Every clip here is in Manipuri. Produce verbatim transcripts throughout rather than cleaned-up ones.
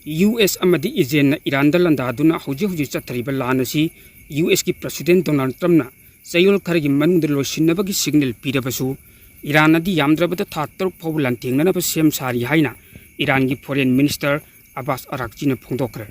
ꯌꯨ ꯑꯦꯁ ꯑꯃꯗꯤ ꯏꯖꯔꯦꯜꯅ ꯏꯔꯥꯟꯗ ꯂꯥꯟꯗꯥꯗꯨꯅ ꯍꯧꯖꯤꯛ ꯍꯧꯖꯤꯛ ꯆꯠꯊꯔꯤꯕ ꯂꯥꯟ ꯑꯁꯤ ꯌꯨ ꯑꯦꯁꯀꯤ ꯄ꯭ꯔꯁꯤꯗꯦꯟ ꯗꯣꯅꯥꯜꯗ ꯇ꯭ꯔꯝꯞꯅ ꯆꯌꯣꯜ ꯈꯔꯒꯤ ꯃꯅꯨꯡꯗ ꯂꯣꯏꯁꯤꯟꯅꯕꯒꯤ ꯁꯤꯒꯅꯦꯜ ꯄꯤꯔꯕꯁꯨ, ꯏꯔꯥꯟꯅꯗꯤ ꯌꯥꯝꯗ꯭ꯔꯕꯗ ꯊꯥ ꯇꯔꯨꯛ ꯐꯥꯎꯕ ꯂꯥꯟꯊꯦꯡꯅꯅꯕ ꯁꯦꯝ ꯁꯥꯔꯤ ꯍꯥꯏꯅ ꯏꯔꯥꯟꯒꯤ ꯐꯣꯔꯦꯟ ꯃꯤꯅꯤꯁꯇꯔ ꯑꯕꯥꯁ ꯑꯔꯥꯛꯆꯤꯅ ꯐꯣꯡꯗꯣꯛꯈ꯭ꯔꯦ꯫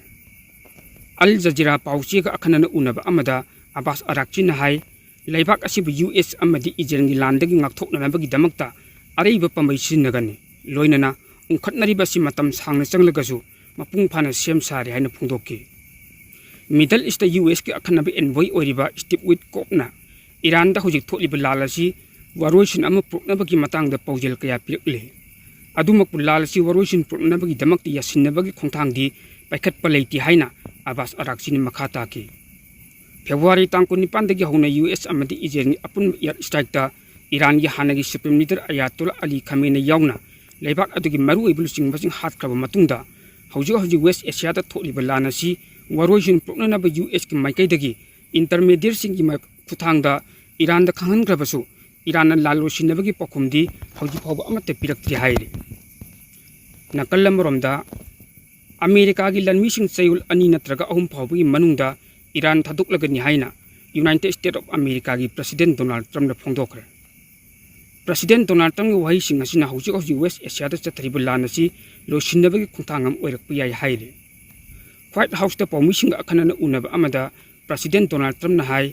ꯑꯜ ꯖꯖꯤꯔꯥ ꯄꯥꯎꯆꯦꯒ ꯑꯈꯟꯅꯅ ꯎꯅꯕ ꯑꯃꯗ ꯑꯕꯥꯁ ꯑꯔꯥꯛꯆꯤꯅ ꯍꯥꯏ, ꯂꯩꯕꯥꯛ ꯑꯁꯤꯕꯨ ꯌꯨ ꯑꯦꯁ ꯑꯃꯗꯤ ꯏꯖꯔꯦꯜꯒꯤ ꯂꯥꯟꯗꯒꯤ ꯉꯥꯛꯊꯣꯛꯅꯅꯕꯒꯤꯗꯃꯛꯇ ꯑꯔꯩꯕ ꯄꯥꯝꯕꯩ ꯁꯤꯖꯤꯟꯅꯒꯅꯤ, ꯂꯣꯏꯅꯅ ꯎꯪꯈꯠꯅꯔꯤꯕ ꯑꯁꯤ ꯃꯇꯝ ꯁꯥꯡꯅ ꯆꯪꯂꯒꯁꯨ ꯃꯄꯨꯡ ꯐꯥꯅ ꯁꯦꯝ ꯁꯥꯔꯦ ꯍꯥꯏꯅ ꯐꯣꯡꯗꯣꯛꯈꯤ꯫ ꯃꯤꯗꯜ ꯏꯁꯇ ꯌꯨ ꯑꯦꯁꯀꯤ ꯑꯈꯟꯅꯕ ꯑꯦꯟꯚꯣꯏ ꯑꯣꯏꯔꯤꯕ ꯁ꯭ꯇꯤꯞ ꯋꯤꯠꯀꯣꯞꯅ ꯏꯔꯥꯟꯗ ꯍꯧꯖꯤꯛ ꯊꯣꯛꯂꯤꯕ ꯂꯥꯜ ꯑꯁꯤ ꯋꯥꯔꯣꯏꯁꯤꯟ ꯑꯃ ꯄꯨꯔꯛꯅꯕꯒꯤ ꯃꯇꯥꯡꯗ ꯄꯥꯎꯖꯦꯜ ꯀꯌꯥ ꯄꯤꯔꯛꯂꯤ꯫ ꯑꯗꯨꯃꯛꯄꯨ ꯂꯥꯜ ꯑꯁꯤ ꯋꯥꯔꯣꯏꯁꯤꯟ ꯄꯨꯔꯛꯅꯕꯒꯤꯗꯃꯛꯇ ꯌꯥꯁꯤꯟꯅꯕꯒꯤ ꯈꯣꯡꯊꯥꯡꯗꯤ ꯄꯥꯏꯈꯠꯄ ꯂꯩꯇꯦ ꯍꯥꯏꯅ ꯑꯕꯥꯁ ꯑꯔꯥꯛꯆꯤꯅ ꯃꯈꯥ ꯇꯥꯈꯤ꯫ ꯐꯦꯕ꯭ꯔꯨꯋꯥꯔꯤ ꯇꯥꯡ ꯀꯨꯟꯅꯤꯄꯥꯟꯗꯒꯤ ꯍꯧꯅ ꯌꯨ ꯑꯦꯁ ꯑꯃꯗꯤ ꯏꯖꯔꯦꯜꯒꯤ ꯑꯄꯨꯟꯕ ꯑꯦꯌꯔ ꯁ꯭ꯇ꯭ꯔꯥꯏꯛꯇ ꯏꯔꯥꯟꯒꯤ ꯍꯥꯟꯅꯒꯤ ꯁꯨꯄ꯭ꯔꯤꯝ ꯂꯤꯗꯔ ꯑꯌꯥꯇꯣꯜꯂꯥ ꯑꯂꯤ ꯈꯥꯃꯦꯅ ꯌꯥꯎꯅ ꯂꯩꯕꯥꯛ ꯑꯗꯨꯒꯤ ꯃꯔꯨꯑꯣꯏꯕ ꯂꯨꯆꯤꯡꯕꯁꯤꯡ ꯍꯥꯠꯈ꯭ꯔꯕ ꯃꯇꯨꯡꯗ, ꯍꯧꯖꯤꯛ ꯍꯧꯖꯤꯛ ꯋꯦꯁ ꯑꯦꯁꯤꯌꯥꯗ ꯊꯣꯛꯂꯤꯕ ꯂꯥꯟ ꯑꯁꯤ ꯋꯥꯔꯣꯏꯁꯤꯟ ꯄꯨꯔꯛꯅꯅꯕ ꯌꯨ ꯑꯦꯁꯀꯤ ꯃꯥꯏꯀꯩꯗꯒꯤ ꯏꯟꯇꯔꯃꯦꯗꯤꯌꯦꯠꯁꯤꯡꯒꯤ ꯃ-, ꯈꯨꯠꯊꯥꯡꯗ ꯏꯔꯥꯟꯗ ꯈꯪꯍꯟꯈ꯭ꯔꯕꯁꯨ, ꯏꯔꯥꯟꯅ ꯂꯥꯜ ꯂꯣꯏꯁꯤꯟꯅꯕꯒꯤ ꯄꯥꯎꯈꯨꯝꯗꯤ ꯍꯧꯖꯤꯛ ꯐꯥꯎꯕ ꯑꯃꯠꯇ ꯄꯤꯔꯛꯇ꯭ꯔꯤ ꯍꯥꯏꯔꯤ꯫ ꯅꯥꯀꯜ ꯑꯃꯔꯣꯝꯗ, ꯑꯃꯦꯔꯤꯀꯥꯒꯤ ꯂꯥꯟꯃꯤꯁꯤꯡ ꯆꯌꯣꯜ ꯑꯅꯤ ꯅꯠꯇ꯭ꯔꯒ ꯑꯍꯨꯝ ꯐꯥꯎꯕꯒꯤ ꯃꯅꯨꯡꯗ ꯏꯔꯥꯟ ꯊꯥꯗꯣꯛꯂꯒꯅꯤ ꯍꯥꯏꯅ ꯌꯨꯅꯥꯏꯇꯦꯗ ꯁ꯭ꯇꯦꯠ ꯑꯣꯐ ꯑꯃꯦꯔꯤꯀꯥꯒꯤ ꯄ꯭ꯔꯁꯤꯗꯦꯟ ꯗꯣꯅꯥꯜꯗ ꯇ꯭ꯔꯝꯞꯅ ꯐꯣꯡꯗꯣꯛꯈ꯭ꯔꯦ꯫ ꯄ꯭ꯔꯁꯤꯗꯦꯟ ꯗꯣꯅꯥꯜꯗ ꯇ꯭ꯔꯝꯞꯀꯤ ꯋꯥꯍꯩꯁꯤꯡ ꯑꯁꯤꯅ ꯍꯧꯖꯤꯛ ꯍꯧꯖꯤꯛ ꯋꯦꯁ ꯑꯦꯁꯤꯌꯥꯗ ꯆꯠꯊꯔꯤꯕ ꯂꯥꯟ ꯑꯁꯤ ꯂꯣꯏꯁꯤꯟꯅꯕꯒꯤ ꯈꯣꯡꯊꯥꯡ ꯑꯃ ꯑꯣꯏꯔꯛꯄ ꯌꯥꯏ ꯍꯥꯏꯔꯤ꯫ ꯋꯥꯏꯠ ꯍꯥꯎꯁꯇ ꯄꯥꯎꯃꯤꯁꯤꯡꯒ ꯑꯈꯟꯅꯅ ꯎꯅꯕ ꯑꯃꯗ ꯄ꯭ꯔꯁꯤꯗꯦꯟ ꯗꯣꯅꯥꯜꯗ ꯇ꯭ꯔꯝꯞꯅ ꯍꯥꯏ,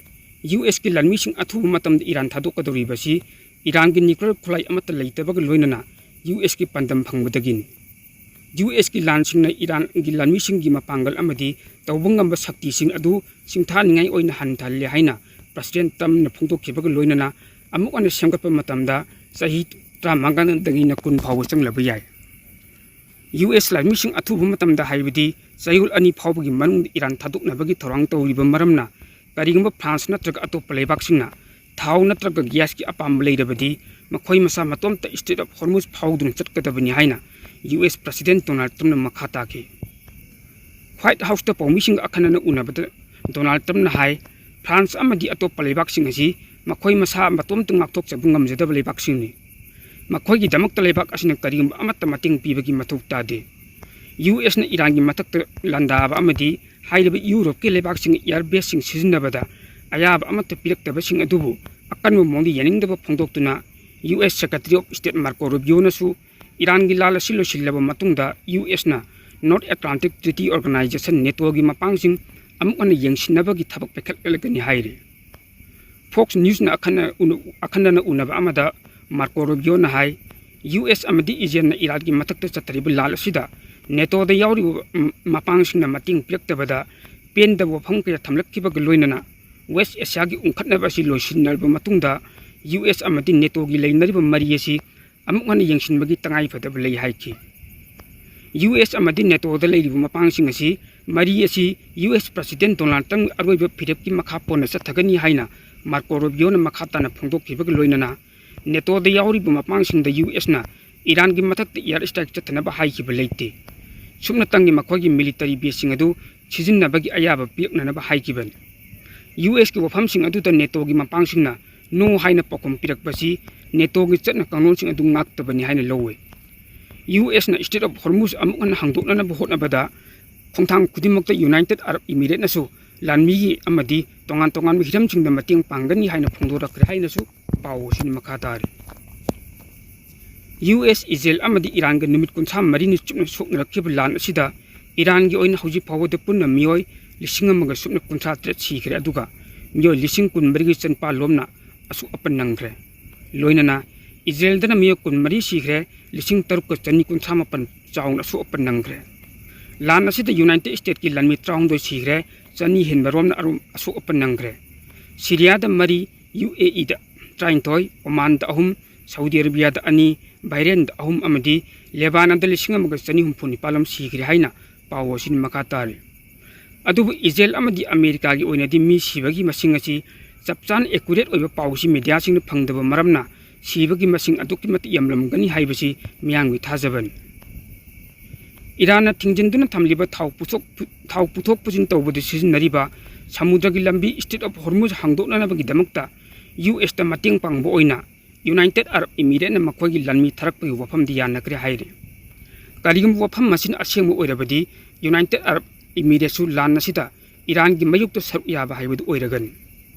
ꯌꯨ ꯑꯦꯁꯀꯤ ꯂꯥꯟꯃꯤꯁꯤꯡ ꯑꯊꯨꯕ ꯃꯇꯝꯗ ꯏꯔꯥꯟ ꯊꯥꯗꯣꯛꯀꯗꯧꯔꯤꯕꯁꯤ ꯏꯔꯥꯟꯒꯤ ꯅ꯭ꯌꯨꯀ꯭ꯂꯤꯌꯔ ꯈꯨꯠꯂꯥꯏ ꯑꯃꯠꯇ ꯂꯩꯇꯕꯒ ꯂꯣꯏꯅꯅ ꯌꯨ ꯑꯦꯁꯀꯤ ꯄꯥꯟꯗꯝ ꯐꯪꯕꯗꯒꯤꯅꯤ꯫ ꯌꯨ ꯑꯦꯁꯀꯤ ꯂꯥꯟꯁꯤꯡꯅ ꯏꯔꯥꯟꯒꯤ ꯂꯥꯟꯃꯤꯁꯤꯡꯒꯤ ꯃꯄꯥꯡꯒꯜ ꯑꯃꯗꯤ ꯇꯧꯕ ꯉꯝꯕ ꯁꯛꯇꯤꯁꯤꯡ ꯑꯗꯨ ꯁꯤꯡꯊꯥꯅꯤꯡꯉꯥꯏ ꯑꯣꯏꯅ ꯍꯟꯊꯍꯜꯂꯦ ꯍꯥꯏꯅ ꯄ꯭ꯔꯁꯤꯗꯦꯟ ꯇ꯭ꯔꯝꯞꯅ ꯐꯣꯡꯗꯣꯛꯈꯤꯕꯒ ꯂꯣꯏꯅꯅ ꯑꯃꯨꯛ ꯍꯟꯅ ꯁꯦꯝꯒꯠꯄ ꯃꯇꯝꯗ ꯆꯍꯤ ꯇꯔꯥꯃꯉꯥꯗꯒꯤꯅ ꯀꯨꯟ ꯐꯥꯎꯕ ꯆꯪꯂꯕ ꯌꯥꯏ꯫ ꯌꯨ ꯑꯦꯁ ꯂꯥꯟꯃꯤꯁꯤꯡ ꯑꯊꯨꯕ ꯃꯇꯝꯗ, ꯍꯥꯏꯕꯗꯤ ꯆꯌꯣꯜ ꯑꯅꯤ ꯐꯥꯎꯕꯒꯤ ꯃꯅꯨꯡꯗ ꯏꯔꯥꯟ ꯊꯥꯗꯣꯛꯅꯕꯒꯤ ꯊꯧꯔꯥꯡ ꯇꯧꯔꯤꯕ ꯃꯔꯝꯅ, ꯀꯔꯤꯒꯨꯝꯕ ꯐ꯭ꯔꯥꯟꯁ ꯅꯠꯇ꯭ꯔꯒ ꯑꯇꯣꯞꯄ ꯂꯩꯕꯥꯛꯁꯤꯡꯅ ꯊꯥꯎ ꯅꯠꯇ꯭ꯔꯒ ꯒ꯭ꯌꯥꯁꯀꯤ ꯑꯄꯥꯝꯕ ꯂꯩꯔꯕꯗꯤ, ꯃꯈꯣꯏ ꯃꯁꯥ ꯃꯇꯣꯝꯇ ꯁ꯭ꯇ꯭ꯔꯦꯠ ꯑꯣꯐ ꯍꯣꯔꯃꯨꯖ ꯐꯥꯎꯗꯨꯅ ꯆꯠꯀꯗꯕꯅꯤ ꯍꯥꯏꯅ ꯌꯨ ꯑꯦꯁ ꯄ꯭ꯔꯁꯤꯗꯦꯟ ꯗꯣꯅꯥꯜꯗ ꯇ꯭ꯔꯝꯞꯅ ꯃꯈꯥ ꯇꯥꯈꯤ꯫ ꯋꯥꯏꯠ ꯍꯥꯎꯁꯇ ꯄꯥꯎꯃꯤꯁꯤꯡꯒ ꯑꯈꯟꯅꯅ ꯎꯅꯕꯗ ꯗꯣꯅꯥꯜꯗ ꯇ꯭ꯔꯝꯞꯅ ꯍꯥꯏ, ꯐ꯭ꯔꯥꯟꯁ ꯑꯃꯗꯤ ꯑꯇꯣꯞꯄ ꯂꯩꯕꯥꯛꯁꯤꯡ ꯑꯁꯤ ꯃꯈꯣꯏ ꯃꯁꯥ ꯃꯇꯣꯝꯇ ꯉꯥꯛꯊꯣꯛꯆꯕ ꯉꯝꯖꯗꯕ ꯂꯩꯕꯥꯛꯁꯤꯡꯅꯤ꯫ ꯃꯈꯣꯏꯒꯤꯗꯃꯛꯇ ꯂꯩꯕꯥꯛ ꯑꯁꯤꯅ ꯀꯔꯤꯒꯨꯝꯕ ꯑꯃꯠꯇ ꯃꯇꯦꯡ ꯄꯤꯕꯒꯤ ꯃꯊꯧ ꯇꯥꯗꯦ꯫ ꯌꯨ ꯑꯦꯁꯅ ꯏꯔꯥꯟꯒꯤ ꯃꯊꯛꯇ ꯂꯥꯟꯗꯥꯕ ꯑꯃꯗꯤ ꯍꯥꯏꯔꯤꯕ ꯌꯨꯔꯣꯞꯀꯤ ꯂꯩꯕꯥꯛꯁꯤꯡ ꯏꯌꯥꯔ ꯕꯦꯁꯁꯤꯡ ꯁꯤꯖꯤꯟꯅꯕꯗ ꯑꯌꯥꯕ ꯑꯃꯠꯇ ꯄꯤꯔꯛꯇꯕꯁꯤꯡ ꯑꯗꯨꯕꯨ ꯑꯀꯟꯕ ꯃꯑꯣꯡꯗ ꯌꯥꯅꯤꯡꯗꯕ ꯐꯣꯡꯗꯣꯛꯇꯨꯅ U S Secretary of State Marco Rubioꯅꯁꯨ ꯏꯔꯥꯟꯒꯤ ꯂꯥꯜ ꯑꯁꯤ ꯂꯣꯏꯁꯤꯜꯂꯕ ꯃꯇꯨꯡꯗ ꯌꯨ ꯑꯦꯁꯅ North Atlantic Treaty Organization NATOꯒꯤ ꯃꯄꯥꯡꯁꯤꯡ ꯑꯃꯨꯛ ꯍꯟꯅ ꯌꯦꯡꯁꯤꯟꯅꯕꯒꯤ ꯊꯕꯛ ꯄꯥꯏꯈꯠꯂꯛꯀꯅꯤ ꯍꯥꯏꯔꯤ꯫ Fox Newsꯅ ꯑꯈꯟꯅ ꯎꯅ-, ꯑꯈꯟꯅꯅ ꯎꯅꯕ ꯑꯃꯗ ꯃꯥꯔꯀꯣ ꯔꯨꯕꯤꯌꯣꯅ ꯍꯥꯏ, ꯌꯨ ꯑꯦꯁ ꯑꯃꯗꯤ ꯏꯖꯔꯦꯜꯅ ꯏꯔꯥꯟꯒꯤ ꯃꯊꯛꯇ ꯆꯠꯊꯔꯤꯕ ꯂꯥꯜ ꯑꯁꯤꯗ NATOꯗ ꯌꯥꯎꯔꯤꯕ, ꯎꯝ, ꯃꯄꯥꯡꯁꯤꯡꯅ ꯃꯇꯦꯡ ꯄꯤꯔꯛꯇꯕꯗ ꯄꯦꯟꯗꯕ ꯋꯥꯐꯝ ꯀꯌꯥ ꯊꯝꯂꯛꯈꯤꯕꯒ ꯂꯣꯏꯅꯅ West Asiaꯒꯤ ꯎꯪꯈꯠꯅꯕ ꯑꯁꯤ ꯂꯣꯏꯁꯤꯟꯅꯔꯕ ꯃꯇꯨꯡꯗ ꯌꯨ ꯑꯦꯁ ꯑꯃꯗꯤ NATOꯒꯤ ꯂꯩꯅꯔꯤꯕ ꯃꯔꯤ ꯑꯁꯤ ꯑꯃꯨꯛ ꯍꯟꯅ ꯌꯦꯡꯁꯤꯟꯕꯒꯤ ꯇꯉꯥꯏ ꯐꯗꯕ ꯂꯩ ꯍꯥꯏꯈꯤ꯫ ꯌꯨ ꯑꯦꯁ ꯑꯃꯗꯤ NATOꯗ ꯂꯩꯔꯤꯕ ꯃꯄꯥꯡꯁꯤꯡ ꯑꯁꯤ ꯃꯔꯤ ꯑꯁꯤ U S President Donald Trump ꯑꯔꯣꯏꯕ ꯐꯤꯔꯦꯞꯀꯤ ꯃꯈꯥ ꯄꯣꯟꯅ ꯆꯠꯊꯒꯅꯤ ꯍꯥꯏꯅ ꯃꯥꯔꯀꯣ ꯔꯨꯕꯤꯌꯣꯅ ꯃꯈꯥ ꯇꯥꯅ ꯐꯣꯡꯗꯣꯛꯈꯤꯕꯒ ꯂꯣꯏꯅꯅ NATOꯗ ꯌꯥꯎꯔꯤꯕ ꯃꯄꯥꯡꯁꯤꯡꯗ ꯌꯨ ꯑꯦꯁꯅ ꯏꯔꯥꯟꯒꯤ ꯃꯊꯛꯇ air strike ꯆꯠꯊꯅꯕ ꯍꯥꯏꯈꯤꯕ ꯂꯩꯇꯦ꯫ ꯁꯨꯞꯅꯇꯪꯒꯤ ꯃꯈꯣꯏꯒꯤ military baseꯁꯤꯡ ꯑꯗꯨ ꯁꯤꯖꯤꯟꯅꯕꯒꯤ ꯑꯌꯥꯕ ꯄꯤꯔꯛꯅꯅꯕ ꯍꯥꯏꯈꯤꯕꯅꯤ꯫ ꯌꯨ ꯑꯦꯁꯀꯤ ꯋꯥꯐꯝꯁꯤꯡ ꯑꯗꯨꯗ NATOꯒꯤ ꯃꯄꯥꯡꯁꯤꯡꯅ no ꯍꯥꯏꯅ ꯄꯥꯎꯈꯨꯝ ꯄꯤꯔꯛꯄꯁꯤ NATOꯒꯤ ꯆꯠꯅ ꯀꯥꯡꯂꯣꯟꯁꯤꯡ ꯑꯗꯨ ꯉꯥꯛꯇꯕꯅꯤ ꯍꯥꯏꯅ ꯂꯧꯏ꯫ ꯌꯨ ꯑꯦꯁꯅ Strait of Hormuz ꯑꯃꯨꯛ ꯍꯟꯅ ꯍꯥꯡꯗꯣꯛꯅꯅꯕ ꯍꯣꯠꯅꯕꯗ ꯈꯣꯡꯊꯥꯡ ꯈꯨꯗꯤꯡꯃꯛꯇ United Arab Emirateꯅꯁꯨ ꯂꯥꯟꯃꯤꯒꯤ ꯑꯃꯗꯤ ꯇꯣꯉꯥꯟ ꯇꯣꯉꯥꯟꯕ ꯍꯤꯔꯝꯁꯤꯡꯗ ꯃꯇꯦꯡ ꯄꯥꯡꯒꯅꯤ ꯍꯥꯏꯅ ꯐꯣꯡꯗꯣꯔꯛꯈ꯭ꯔꯦ ꯍꯥꯏꯅꯁꯨ ꯄꯥꯎ ꯑꯁꯤꯅ ꯃꯈꯥ ꯇꯥꯔꯤ꯫ ꯌꯨ ꯑꯦꯁ ꯏꯖꯔꯦꯜ ꯑꯃꯗꯤ ꯏꯔꯥꯟꯒ ꯅꯨꯃꯤꯠ ꯀꯨꯟꯊ꯭ꯔꯥ ꯃꯔꯤꯅꯤ ꯆꯨꯞꯅ ꯁꯣꯛꯅꯔꯛꯈꯤꯕ ꯂꯥꯟ ꯑꯁꯤꯗ ꯏꯔꯥꯟꯒꯤ ꯑꯣꯏꯅ ꯍꯧꯖꯤꯛ ꯐꯥꯎꯕꯗ ꯄꯨꯟꯅ ꯃꯤꯑꯣꯏ ꯂꯤꯁꯤꯡ ꯑꯃꯒ ꯁꯨꯞꯅ ꯀꯨꯟꯊ꯭ꯔꯥ ꯇꯔꯦꯠ ꯁꯤꯈ꯭ꯔꯦ, ꯑꯗꯨꯒ ꯃꯤꯑꯣꯏ ꯂꯤꯁꯤꯡ ꯀꯨꯟ ꯃꯔꯤꯒꯤ ꯆꯅꯤꯄꯥꯜ ꯂꯣꯝꯅ ꯑꯁꯣꯛ ꯑꯄꯟ ꯅꯪꯈ꯭ꯔꯦ꯫ ꯂꯣꯏꯅꯅ ꯏꯖꯔꯦꯜꯗꯅ ꯃꯤꯑꯣꯏ ꯀꯨꯟ ꯃꯔꯤ ꯁꯤꯈ꯭ꯔꯦ, ꯂꯤꯁꯤꯡ ꯇꯔꯨꯛꯀ ꯆꯅꯤ ꯀꯨꯟꯊ꯭ꯔꯥ ꯃꯥꯄꯟ ꯆꯥꯎꯅ ꯑꯁꯣꯛ ꯑꯄꯟ ꯅꯪꯈ꯭ꯔꯦ꯫ ꯂꯥꯟ ꯑꯁꯤꯗ United Statesꯀꯤ ꯂꯥꯟꯃꯤ ꯇꯔꯥꯍꯨꯝꯗꯣꯏ ꯁꯤꯈ꯭ꯔꯦ, ꯆꯅꯤ ꯍꯦꯟꯕ ꯔꯣꯝꯅ ꯑꯔꯨꯝ ꯑꯁꯣꯛ ꯑꯄꯟ ꯅꯪꯈ꯭ꯔꯦ꯫ ꯁꯤꯔꯤꯌꯥꯗ ꯃꯔꯤ, ꯌꯨ ꯑꯦ ꯏꯗ ꯇꯔꯥꯅꯤꯊꯣꯏ, ꯑꯣꯃꯥꯟꯗ ꯑꯍꯨꯝ, ꯁꯥꯎꯗꯤ ꯑꯔꯥꯕꯤꯌꯥꯗ ꯑꯅꯤ, ꯕꯍꯔꯦꯟꯗ ꯑꯍꯨꯝ ꯑꯃꯗꯤ ꯂꯦꯕꯥꯅꯟꯗ ꯂꯤꯁꯤꯡ ꯑꯃꯒ ꯆꯅꯤ ꯍꯨꯝꯐꯨ ꯅꯤꯄꯥꯜ ꯑꯃ ꯁꯤꯈ꯭ꯔꯦ ꯍꯥꯏꯅ ꯄꯥꯎ ꯑꯁꯤꯅ ꯃꯈꯥ ꯇꯥꯔꯤ꯫ ꯑꯗꯨꯕꯨ ꯏꯖꯔꯦꯜ ꯑꯃꯗꯤ ꯑꯃꯦꯔꯤꯀꯥꯒꯤ ꯑꯣꯏꯅꯗꯤ ꯃꯤ ꯁꯤꯕꯒꯤ ꯃꯁꯤꯡ ꯑꯁꯤ ꯆꯞ ꯆꯥꯅ accurate ꯑꯣꯏꯕ ꯄꯥꯎ ꯑꯁꯤ mediaꯁꯤꯡꯅ ꯐꯪꯗꯕ ꯃꯔꯝꯅ ꯁꯤꯕꯒꯤ ꯃꯁꯤꯡ ꯑꯗꯨꯛꯀꯤ ꯃꯇꯤꯛ ꯌꯥꯝꯂꯝꯒꯅꯤ ꯍꯥꯏꯕꯁꯤ ꯃꯤꯌꯥꯝꯒꯤ ꯊꯥꯖꯕꯅꯤ꯫ ꯏꯔꯥꯟꯅ ꯊꯤꯡꯖꯤꯟꯗꯨꯅ ꯊꯝꯂꯤꯕ ꯊꯥꯎ ꯄꯨꯊꯣꯛ-, ꯊꯥꯎ ꯄꯨꯊꯣꯛ ꯄꯨꯁꯤꯟ ꯇꯧꯕꯗ ꯁꯤꯖꯤꯟꯅꯔꯤꯕ ꯁꯃꯨꯗ꯭ꯔꯒꯤ ꯂꯝꯕꯤ Strait of Hormuz ꯍꯥꯡꯗꯣꯛꯅꯅꯕꯒꯤꯗꯃꯛꯇ ꯌꯨ ꯑꯦꯁꯇ ꯃꯇꯦꯡ ꯄꯥꯡꯕ ꯑꯣꯏꯅ United Arab Emirateꯅ ꯃꯈꯣꯏꯒꯤ ꯂꯥꯟꯃꯤ ꯊꯥꯔꯛꯄꯒꯤ ꯋꯥꯐꯝꯗꯤ ꯌꯥꯅꯈ꯭ꯔꯦ ꯍꯥꯏꯔꯤ꯫ ꯀꯔꯤꯒꯨꯝꯕ ꯋꯥꯐꯝ ꯑꯁꯤꯅ ꯑꯁꯦꯡꯕ ꯑꯣꯏꯔꯕꯗꯤ, ꯌꯨꯅꯥꯏꯇꯦꯗ ꯑꯔꯕ ꯏꯃꯤꯔꯦꯠꯁꯨ ꯂꯥꯟ ꯑꯁꯤꯗ ꯏꯔꯥꯟꯒꯤ ꯃꯥꯌꯣꯛꯇ ꯁꯔꯨꯛ ꯌꯥꯕ ꯍꯥꯏꯕꯗꯨ ꯑꯣꯏꯔꯒꯅꯤ꯫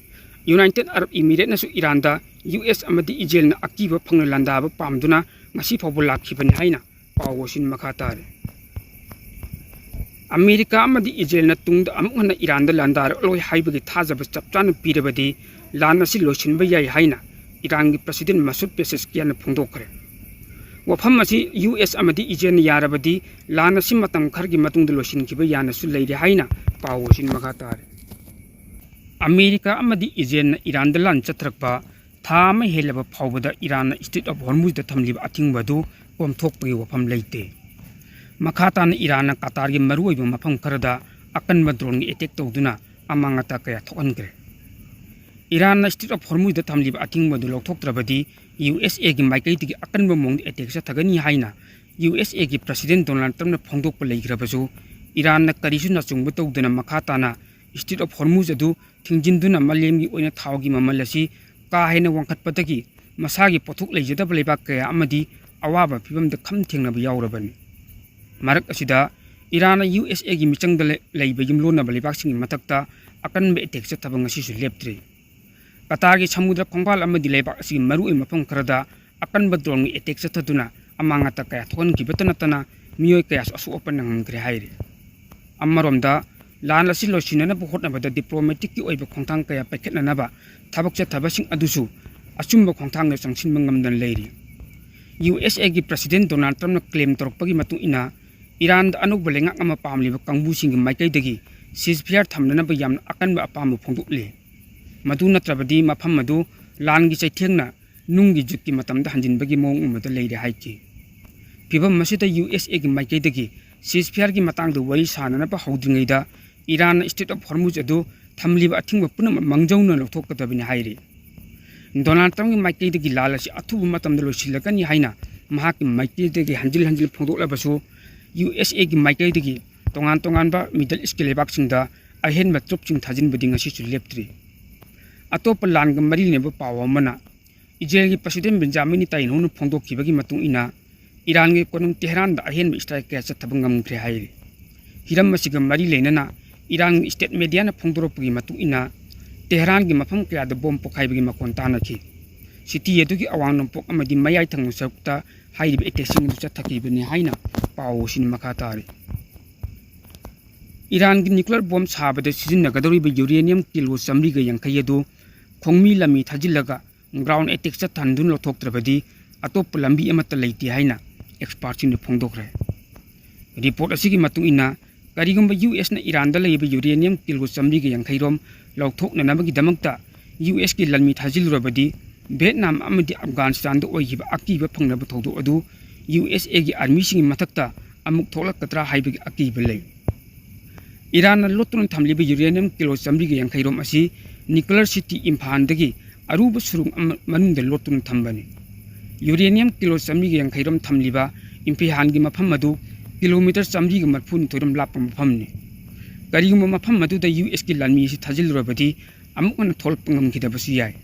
ꯌꯨꯅꯥꯏꯇꯦꯗ ꯑꯔꯕ ꯏꯃꯤꯔꯦꯠꯅꯁꯨ ꯏꯔꯥꯟꯗ ꯌꯨ ꯑꯦꯁ ꯑꯃꯗꯤ ꯏꯖꯔꯦꯜꯅ ꯑꯀꯤꯕ ꯐꯪꯅ ꯂꯥꯟꯗꯥꯕ ꯄꯥꯝꯗꯨꯅ ꯉꯁꯤ ꯐꯥꯎꯕ ꯂꯥꯛꯈꯤꯕꯅꯤ ꯍꯥꯏꯅ ꯄꯥꯎ ꯑꯁꯤꯅ ꯃꯈꯥ ꯇꯥꯔꯤ꯫ ꯑꯃꯦꯔꯤꯀꯥ ꯑꯃꯗꯤ ꯏꯖꯔꯦꯜꯅ ꯇꯨꯡꯗ ꯑꯃꯨꯛ ꯍꯟꯅ ꯏꯔꯥꯟꯗ ꯂꯥꯟꯗꯥꯔꯛꯂꯣꯏ ꯍꯥꯏꯕꯒꯤ ꯊꯥꯖꯕ ꯆꯞ ꯆꯥꯅ ꯄꯤꯔꯕꯗꯤ, ꯂꯥꯟ ꯑꯁꯤ ꯂꯣꯏꯁꯤꯟꯕ ꯌꯥꯏ ꯍꯥꯏꯅ ꯏꯔꯥꯟꯒꯤ ꯄ꯭ꯔꯁꯤꯗꯦꯟ ꯃꯁꯨꯗ ꯄꯦꯁꯦꯁꯀꯤꯌꯥꯟꯅ ꯐꯣꯡꯗꯣꯛꯈ꯭ꯔꯦ꯫ ꯋꯥꯐꯝ ꯑꯁꯤ ꯌꯨ ꯑꯦꯁ ꯑꯃꯗꯤ ꯏꯖꯔꯦꯜꯅ ꯌꯥꯔꯕꯗꯤ, ꯂꯥꯟ ꯑꯁꯤ ꯃꯇꯝ ꯈꯔꯒꯤ ꯃꯇꯨꯡꯗ ꯂꯣꯏꯁꯤꯟꯈꯤꯕ ꯌꯥꯅꯁꯨ ꯂꯩꯔꯦ ꯍꯥꯏꯅ ꯄꯥꯎ ꯑꯁꯤꯅ ꯃꯈꯥ ꯇꯥꯔꯦ꯫ ꯑꯃꯦꯔꯤꯀꯥ ꯑꯃꯗꯤ ꯏꯖꯔꯦꯜꯅ ꯏꯔꯥꯟꯗ ꯂꯥꯟ ꯆꯠꯊꯔꯛꯄ ꯊꯥ ꯑꯃ ꯍꯦꯜꯂꯕ ꯐꯥꯎꯕꯗ ꯏꯔꯥꯟꯅ ꯏꯁꯇ꯭ꯔꯦꯠ ꯑꯣꯐ ꯍꯣꯔꯃꯨꯖꯗ ꯊꯝꯂꯤꯕ ꯑꯊꯤꯡꯕ ꯑꯗꯨ ꯀꯣꯝꯊꯣꯛꯄꯒꯤ ꯋꯥꯐꯝ ꯂꯩꯇꯦ꯫ ꯃꯈꯥ ꯇꯥꯅ ꯏꯔꯥꯟꯅ ꯀꯇꯥꯔꯒꯤ ꯃꯔꯨꯑꯣꯏꯕ ꯃꯐꯝ ꯈꯔꯗ ꯑꯀꯟꯕ ꯗ꯭ꯔꯣꯟꯒꯤ ꯑꯦꯇꯦꯛ ꯇꯧꯗꯨꯅ ꯑꯃꯥꯡ ꯑꯇꯥ ꯀꯌꯥ ꯊꯣꯛꯍꯟꯈ꯭ꯔꯦ꯫ ꯏꯔꯥꯟꯅ ꯏꯁꯇ꯭ꯔꯦꯠ ꯑꯣꯐ ꯍꯣꯔꯃꯨꯖꯗ ꯊꯝꯂꯤꯕ ꯑꯊꯤꯡꯕ ꯑꯗꯨ ꯂꯧꯊꯣꯛꯇ꯭ꯔꯕꯗꯤ, ꯌꯨ ꯑꯦꯁ ꯑꯦꯒꯤ ꯃꯥꯏꯀꯩꯗꯒꯤ ꯑꯀꯟꯕ ꯃꯑꯣꯡꯗ ꯑꯦꯇꯦꯛ ꯆꯠꯊꯒꯅꯤ ꯍꯥꯏꯅ ꯌꯨ ꯑꯦꯁ ꯑꯦꯒꯤ ꯄ꯭ꯔꯁꯤꯗꯦꯟ ꯗꯣꯅꯥꯜꯗ ꯇ꯭ꯔꯝꯞꯅ ꯐꯣꯡꯗꯣꯛꯄ ꯂꯩꯈ꯭ꯔꯕꯁꯨ, ꯏꯔꯥꯟꯅ ꯀꯔꯤꯁꯨ ꯅꯆꯨꯡꯕ ꯇꯧꯗꯅ ꯃꯈꯥ ꯇꯥꯅ ꯏꯁꯇ꯭ꯔꯦꯠ ꯑꯣꯐ ꯍꯣꯔꯃꯨꯖ ꯑꯗꯨ ꯊꯤꯡꯖꯤꯟꯗꯨꯅ ꯃꯥꯂꯦꯝꯒꯤ ꯑꯣꯏꯅ ꯊꯥꯎꯒꯤ ꯃꯃꯜ ꯑꯁꯤ ꯀꯥ ꯍꯦꯟꯅ ꯋꯥꯡꯈꯠꯄꯗꯒꯤ ꯃꯁꯥꯒꯤ ꯄꯣꯠꯊꯣꯛ ꯂꯩꯖꯗꯕ ꯂꯩꯕꯥꯛ ꯀꯌꯥ ꯑꯃꯗꯤ ꯑꯋꯥꯕ ꯐꯤꯚꯝꯗ ꯈꯝ ꯊꯦꯡꯅꯕ ꯌꯥꯎꯔꯕꯅꯤ꯫ ꯃꯔꯛ ꯑꯁꯤꯗ ꯏꯔꯥꯟꯅ ꯌꯨ ꯑꯦꯁ ꯑꯦꯒꯤ ꯃꯤꯆꯪꯗ ꯂꯩ-, ꯂꯩꯕ ꯌꯨꯝꯂꯣꯟꯅꯕ ꯂꯩꯕꯥꯛꯁꯤꯡꯒꯤ ꯃꯊꯛꯇ ꯑꯀꯟꯕ ꯑꯦꯇꯦꯛ ꯆꯠꯊꯕ ꯉꯁꯤꯁꯨ ꯂꯦꯞꯇ꯭ꯔꯤ꯫ ꯀꯇꯥꯔꯒꯤ ꯁꯃꯨꯗ꯭ꯔ ꯈꯣꯡꯕꯥꯜ ꯑꯃꯗꯤ ꯂꯩꯕꯥꯛ ꯑꯁꯤꯒꯤ ꯃꯔꯨꯑꯣꯏꯕ ꯃꯐꯝ ꯈꯔꯗ ꯑꯀꯟꯕ ꯗ꯭ꯔꯣꯟꯒꯤ ꯑꯦꯇꯦꯛ ꯆꯠꯊꯗꯨꯅ ꯑꯃꯥꯡ ꯑꯇꯥ ꯀꯌꯥ ꯊꯣꯛꯍꯟꯈꯤꯕꯇ ꯅꯠꯇꯅ, ꯃꯤꯑꯣꯏ ꯀꯌꯥꯁꯨ ꯑꯁꯣꯛ ꯑꯄꯟ ꯅꯪꯍꯟꯈ꯭ꯔꯦ ꯍꯥꯏꯔꯤ꯫ ꯑꯃꯔꯣꯝꯗ, ꯂꯥꯟ ꯑꯁꯤ ꯂꯣꯏꯁꯤꯟꯅꯅꯕ ꯍꯣꯠꯅꯕꯗ ꯗꯤꯄ꯭ꯂꯣꯃꯦꯇꯤꯛꯀꯤ ꯑꯣꯏꯕ ꯈꯣꯡꯊꯥꯡ ꯀꯌꯥ ꯄꯥꯏꯈꯠꯅꯅꯕ ꯊꯕꯛ ꯆꯠꯊꯕꯁꯤꯡ ꯑꯗꯨꯁꯨ ꯑꯆꯨꯝꯕ ꯈꯣꯡꯊꯥꯡꯗ ꯆꯪꯁꯤꯟꯕ ꯉꯝꯗꯅ ꯂꯩꯔꯤ꯫ ꯌꯨ ꯑꯦꯁ ꯑꯦꯒꯤ ꯄ꯭ꯔꯁꯤꯗꯦꯟ ꯗꯣꯅꯥꯜꯗ ꯇ꯭ꯔꯝꯞꯅ ꯀ꯭ꯂꯦꯝ ꯇꯧꯔꯛꯄꯒꯤ ꯃꯇꯨꯡ ꯏꯟꯅ, ꯏꯔꯥꯟꯗ ꯑꯅꯧꯕ ꯂꯩꯉꯥꯛ ꯑꯃ ꯄꯥꯝꯂꯤꯕ ꯀꯥꯡꯕꯨꯁꯤꯡꯒꯤ ꯃꯥꯏꯀꯩꯗꯒꯤ ꯁꯤꯖꯐꯤꯌꯥꯔ ꯊꯝꯅꯅꯕ ꯌꯥꯝꯅ ꯑꯀꯟꯕ ꯑꯄꯥꯝꯕ ꯐꯣꯡꯗꯣꯛꯂꯤ꯫ ꯃꯗꯨ ꯅꯠꯇ꯭ꯔꯕꯗꯤ ꯃꯐꯝ ꯑꯗꯨ ꯂꯥꯟꯒꯤ ꯆꯩꯊꯦꯡꯅ ꯅꯨꯡꯒꯤ ꯖꯨꯠꯀꯤ ꯃꯇꯝꯗ ꯍꯟꯖꯤꯟꯕꯒꯤ ꯃꯑꯣꯡ ꯑꯃꯗ ꯂꯩꯔꯦ ꯍꯥꯏꯈꯤ꯫ ꯐꯤꯚꯝ ꯑꯁꯤꯗ ꯌꯨ ꯑꯦꯁ ꯑꯦꯒꯤ ꯃꯥꯏꯀꯩꯗꯒꯤ ꯁꯤꯖꯐꯤꯌꯥꯔꯒꯤ ꯃꯇꯥꯡꯗ ꯋꯥꯔꯤ ꯁꯥꯅꯅꯕ ꯍꯧꯗ꯭ꯔꯤꯉꯩꯗ ꯏꯔꯥꯟꯅ ꯏꯁꯇ꯭ꯔꯦꯠ ꯑꯣꯐ ꯍꯣꯔꯃꯨꯖ ꯑꯗꯨ ꯊꯝꯂꯤꯕ ꯑꯊꯤꯡꯕ ꯄꯨꯝꯅꯃꯛ ꯃꯥꯡꯖꯧꯅꯅ ꯂꯧꯊꯣꯛꯀꯗꯕꯅꯤ ꯍꯥꯏꯔꯤ꯫ ꯗꯣꯅꯥꯜꯗ ꯇ꯭ꯔꯝꯞꯀꯤ ꯃꯥꯏꯀꯩꯗꯒꯤ ꯂꯥꯟ ꯑꯁꯤ ꯑꯊꯨꯕ ꯃꯇꯝꯗ ꯂꯣꯏꯁꯤꯜꯂꯒꯅꯤ ꯍꯥꯏꯅ ꯃꯍꯥꯛꯀꯤ ꯃꯥꯏꯀꯩꯗꯒꯤ ꯍꯟꯖꯤꯟ ꯍꯟꯖꯤꯟ ꯐꯣꯡꯗꯣꯛꯂꯕꯁꯨ, ꯌꯨ ꯑꯦꯁ ꯑꯦꯒꯤ ꯃꯥꯏꯀꯩꯗꯒꯤ ꯇꯣꯉꯥꯟ ꯇꯣꯉꯥꯟꯕ ꯃꯤꯗꯜ ꯏꯁꯀꯤ ꯂꯩꯕꯥꯛꯁꯤꯡꯗ ꯑꯍꯦꯟꯕ ꯇ꯭ꯔꯨꯞꯁꯤꯡ ꯊꯥꯖꯤꯟꯕꯗꯤ ꯉꯁꯤꯁꯨ ꯂꯦꯞꯇ꯭ꯔꯤ꯫ ꯑꯇꯣꯞꯄ ꯂꯥꯟꯒ ꯃꯔꯤ ꯂꯩꯅꯕ ꯄꯥꯎ ꯑꯃꯅ, ꯏꯖꯔꯦꯜꯒꯤ ꯄ꯭ꯔꯁꯤꯗꯦꯟ ꯕꯦꯟꯖꯥꯃꯤꯟ ꯅꯦꯇꯥꯟꯌꯥꯍꯨꯅ ꯐꯣꯡꯗꯣꯛꯈꯤꯕꯒꯤ ꯃꯇꯨꯡ ꯏꯟꯅ, ꯏꯔꯥꯟꯒꯤ ꯀꯣꯅꯨꯡ ꯇꯦꯍꯔꯥꯟꯗ ꯑꯍꯦꯟꯕ strike ꯀꯌꯥ ꯆꯠꯊꯕ ꯉꯝꯈ꯭ꯔꯦ ꯍꯥꯏꯔꯤ꯫ ꯍꯤꯔꯝ ꯑꯁꯤꯒ ꯃꯔꯤ ꯂꯩꯅꯅ ꯏꯔꯥꯟꯒꯤ state mediaꯅ ꯐꯣꯡꯗꯣꯔꯛꯄꯒꯤ ꯃꯇꯨꯡ ꯏꯟꯅ, ꯇꯦꯍꯔꯥꯟꯒꯤ ꯃꯐꯝ ꯀꯌꯥꯗ bomb ꯄꯣꯈꯥꯏꯕꯒꯤ ꯃꯈꯣꯟ ꯇꯥꯅꯈꯤ꯫ City ꯑꯗꯨꯒꯤ ꯑꯋꯥꯡ ꯅꯣꯡꯄꯣꯛ ꯑꯃꯗꯤ ꯃꯌꯥꯏ ꯊꯪꯕ ꯁꯔꯨꯛꯇ ꯍꯥꯏꯔꯤꯕ attackꯁꯤꯡ ꯑꯗꯨ ꯆꯠꯊꯈꯤꯕꯅꯤ ꯍꯥꯏꯅ ꯄꯥꯎ ꯑꯁꯤꯅ ꯃꯈꯥ ꯇꯥꯔꯤ꯫ ꯏꯔꯥꯟꯒꯤ nuclear bomb ꯁꯥꯕꯗ ꯁꯤꯖꯤꯟꯅꯒꯗꯧꯔꯤꯕ uranium ꯀꯤꯂꯣ ꯆꯥꯃꯔꯤꯒ ꯌꯥꯡꯈꯩ ꯑꯗꯨ ꯈꯣꯡꯃꯤ ꯂꯝꯃꯤ ꯊꯥꯖꯤꯜꯂꯒ ground attack ꯆꯠꯊꯍꯟꯗꯨꯅ ꯂꯧꯊꯣꯛꯇ꯭ꯔꯕꯗꯤ ꯑꯇꯣꯞꯄ ꯂꯝꯕꯤ ꯑꯃꯠꯇ ꯂꯩꯇꯦ ꯍꯥꯏꯅ expertꯁꯤꯡꯅ ꯐꯣꯡꯗꯣꯛꯈ꯭ꯔꯦ꯫ Report ꯑꯁꯤꯒꯤ ꯃꯇꯨꯡ ꯏꯟꯅ, ꯀꯔꯤꯒꯨꯝꯕ USꯅ ꯏꯔꯥꯟꯗ ꯂꯩꯔꯤꯕ uranium ꯀꯤꯂꯣ ꯆꯥꯃꯔꯤꯒ ꯌꯥꯡꯈꯩ ꯔꯣꯝ ꯂꯧꯊꯣꯛꯅꯅꯕꯒꯤꯗꯃꯛꯇ USꯀꯤ ꯂꯥꯟꯃꯤ ꯊꯥꯖꯤꯜꯂꯨꯔꯕꯗꯤ, ꯚꯤꯌꯦꯠꯅꯥꯝ ꯑꯃꯗꯤ ꯑꯐꯒꯥꯅꯤꯁꯇꯥꯟꯗ ꯑꯣꯏꯈꯤꯕ ꯑꯀꯤꯕ ꯐꯪꯅꯕ ꯊꯧꯗꯣꯛ ꯑꯗꯨ USAꯒꯤ armyꯁꯤꯡꯒꯤ ꯃꯊꯛꯇ ꯑꯃꯨꯛ ꯊꯣꯛꯂꯛꯀꯗ꯭ꯔꯥ ꯍꯥꯏꯕꯒꯤ ꯑꯀꯤꯕ ꯂꯩ꯫ ꯏꯔꯥꯟꯅ ꯂꯣꯠꯇꯨꯅ ꯊꯝꯂꯤꯕ uranium ꯀꯤꯂꯣ ꯆꯥꯃꯔꯤꯒ ꯌꯥꯡꯈꯩ ꯔꯣꯝ ꯑꯁꯤ nuclear city ꯏꯝꯐꯥꯜꯗꯒꯤ ꯑꯔꯨꯕ ꯁꯨꯔꯨꯡ ꯑꯃ ꯃꯅꯨꯡꯗ ꯂꯣꯠꯇꯨꯅ ꯊꯝꯕꯅꯤ꯫ Uranium ꯀꯤꯂꯣ ꯆꯥꯃꯔꯤꯒ ꯌꯥꯡꯈꯩ ꯔꯣꯝ ꯊꯝꯂꯤꯕ ꯏꯝꯐꯤꯍꯥꯟꯒꯤ ꯃꯐꯝ ꯑꯗꯨ kilometre ꯆꯥꯃꯔꯤꯒ ꯃꯔꯤꯐꯨꯅꯤꯊꯣꯏ ꯔꯣꯝ ꯂꯥꯞꯄ ꯃꯐꯝꯅꯤ꯫ ꯀꯔꯤꯒꯨꯝꯕ ꯃꯐꯝ ꯑꯗꯨꯗ USꯀꯤ ꯂꯥꯟꯃꯤ ꯑꯁꯤ ꯊꯥꯖꯤꯜꯂꯨꯔꯕꯗꯤ, ꯑꯃꯨꯛ ꯍꯟꯅ ꯊꯣꯛꯂꯛꯄ ꯉꯝꯈꯤꯗꯕꯁꯨ ꯌꯥꯏ꯫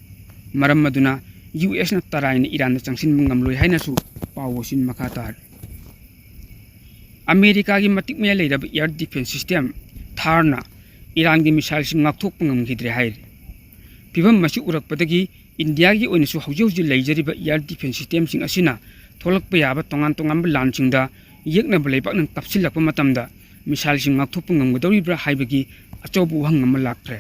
ꯃꯔꯝ ꯑꯗꯨꯅ USꯅ ꯇꯔꯥꯏꯅ ꯏꯔꯥꯟꯗ ꯆꯪꯁꯤꯟꯕ ꯉꯝꯂꯣꯏ ꯍꯥꯏꯅꯁꯨ ꯄꯥꯎ ꯑꯁꯤꯅ ꯃꯈꯥ ꯇꯥꯔꯤ꯫ ꯑꯃꯦꯔꯤꯀꯥꯒꯤ ꯃꯇꯤꯛ ꯃꯌꯥꯏ ꯂꯩꯔꯕ air defence system THAADꯅ ꯏꯔꯥꯟꯒꯤ missileꯁꯤꯡ ꯉꯥꯛꯊꯣꯛꯄ ꯉꯝꯈꯤꯗ꯭ꯔꯦ ꯍꯥꯏꯔꯤ꯫ ꯐꯤꯚꯝ ꯑꯁꯤ ꯎꯔꯛꯄꯗꯒꯤ ꯏꯟꯗꯤꯌꯥꯒꯤ ꯑꯣꯏꯅꯁꯨ ꯍꯧꯖꯤꯛ ꯍꯧꯖꯤꯛ ꯂꯩꯖꯔꯤꯕ air defence systemꯁꯤꯡ ꯑꯁꯤꯅ ꯊꯣꯛꯂꯛꯄ ꯌꯥꯕ ꯇꯣꯉꯥꯟ ꯇꯣꯉꯥꯟꯕ ꯂꯥꯟꯁꯤꯡꯗ ꯌꯦꯛꯅꯕ ꯂꯩꯕꯥꯛꯅ ꯀꯥꯞꯁꯤꯜꯂꯛꯄ ꯃꯇꯝꯗ missileꯁꯤꯡ ꯉꯥꯛꯊꯣꯛꯄ ꯉꯝꯒꯗꯧꯔꯤꯕ꯭ꯔꯥ ꯍꯥꯏꯕꯒꯤ ꯑꯆꯧꯕ ꯋꯥꯍꯪ ꯑꯃ ꯂꯥꯛꯈ꯭ꯔꯦ꯫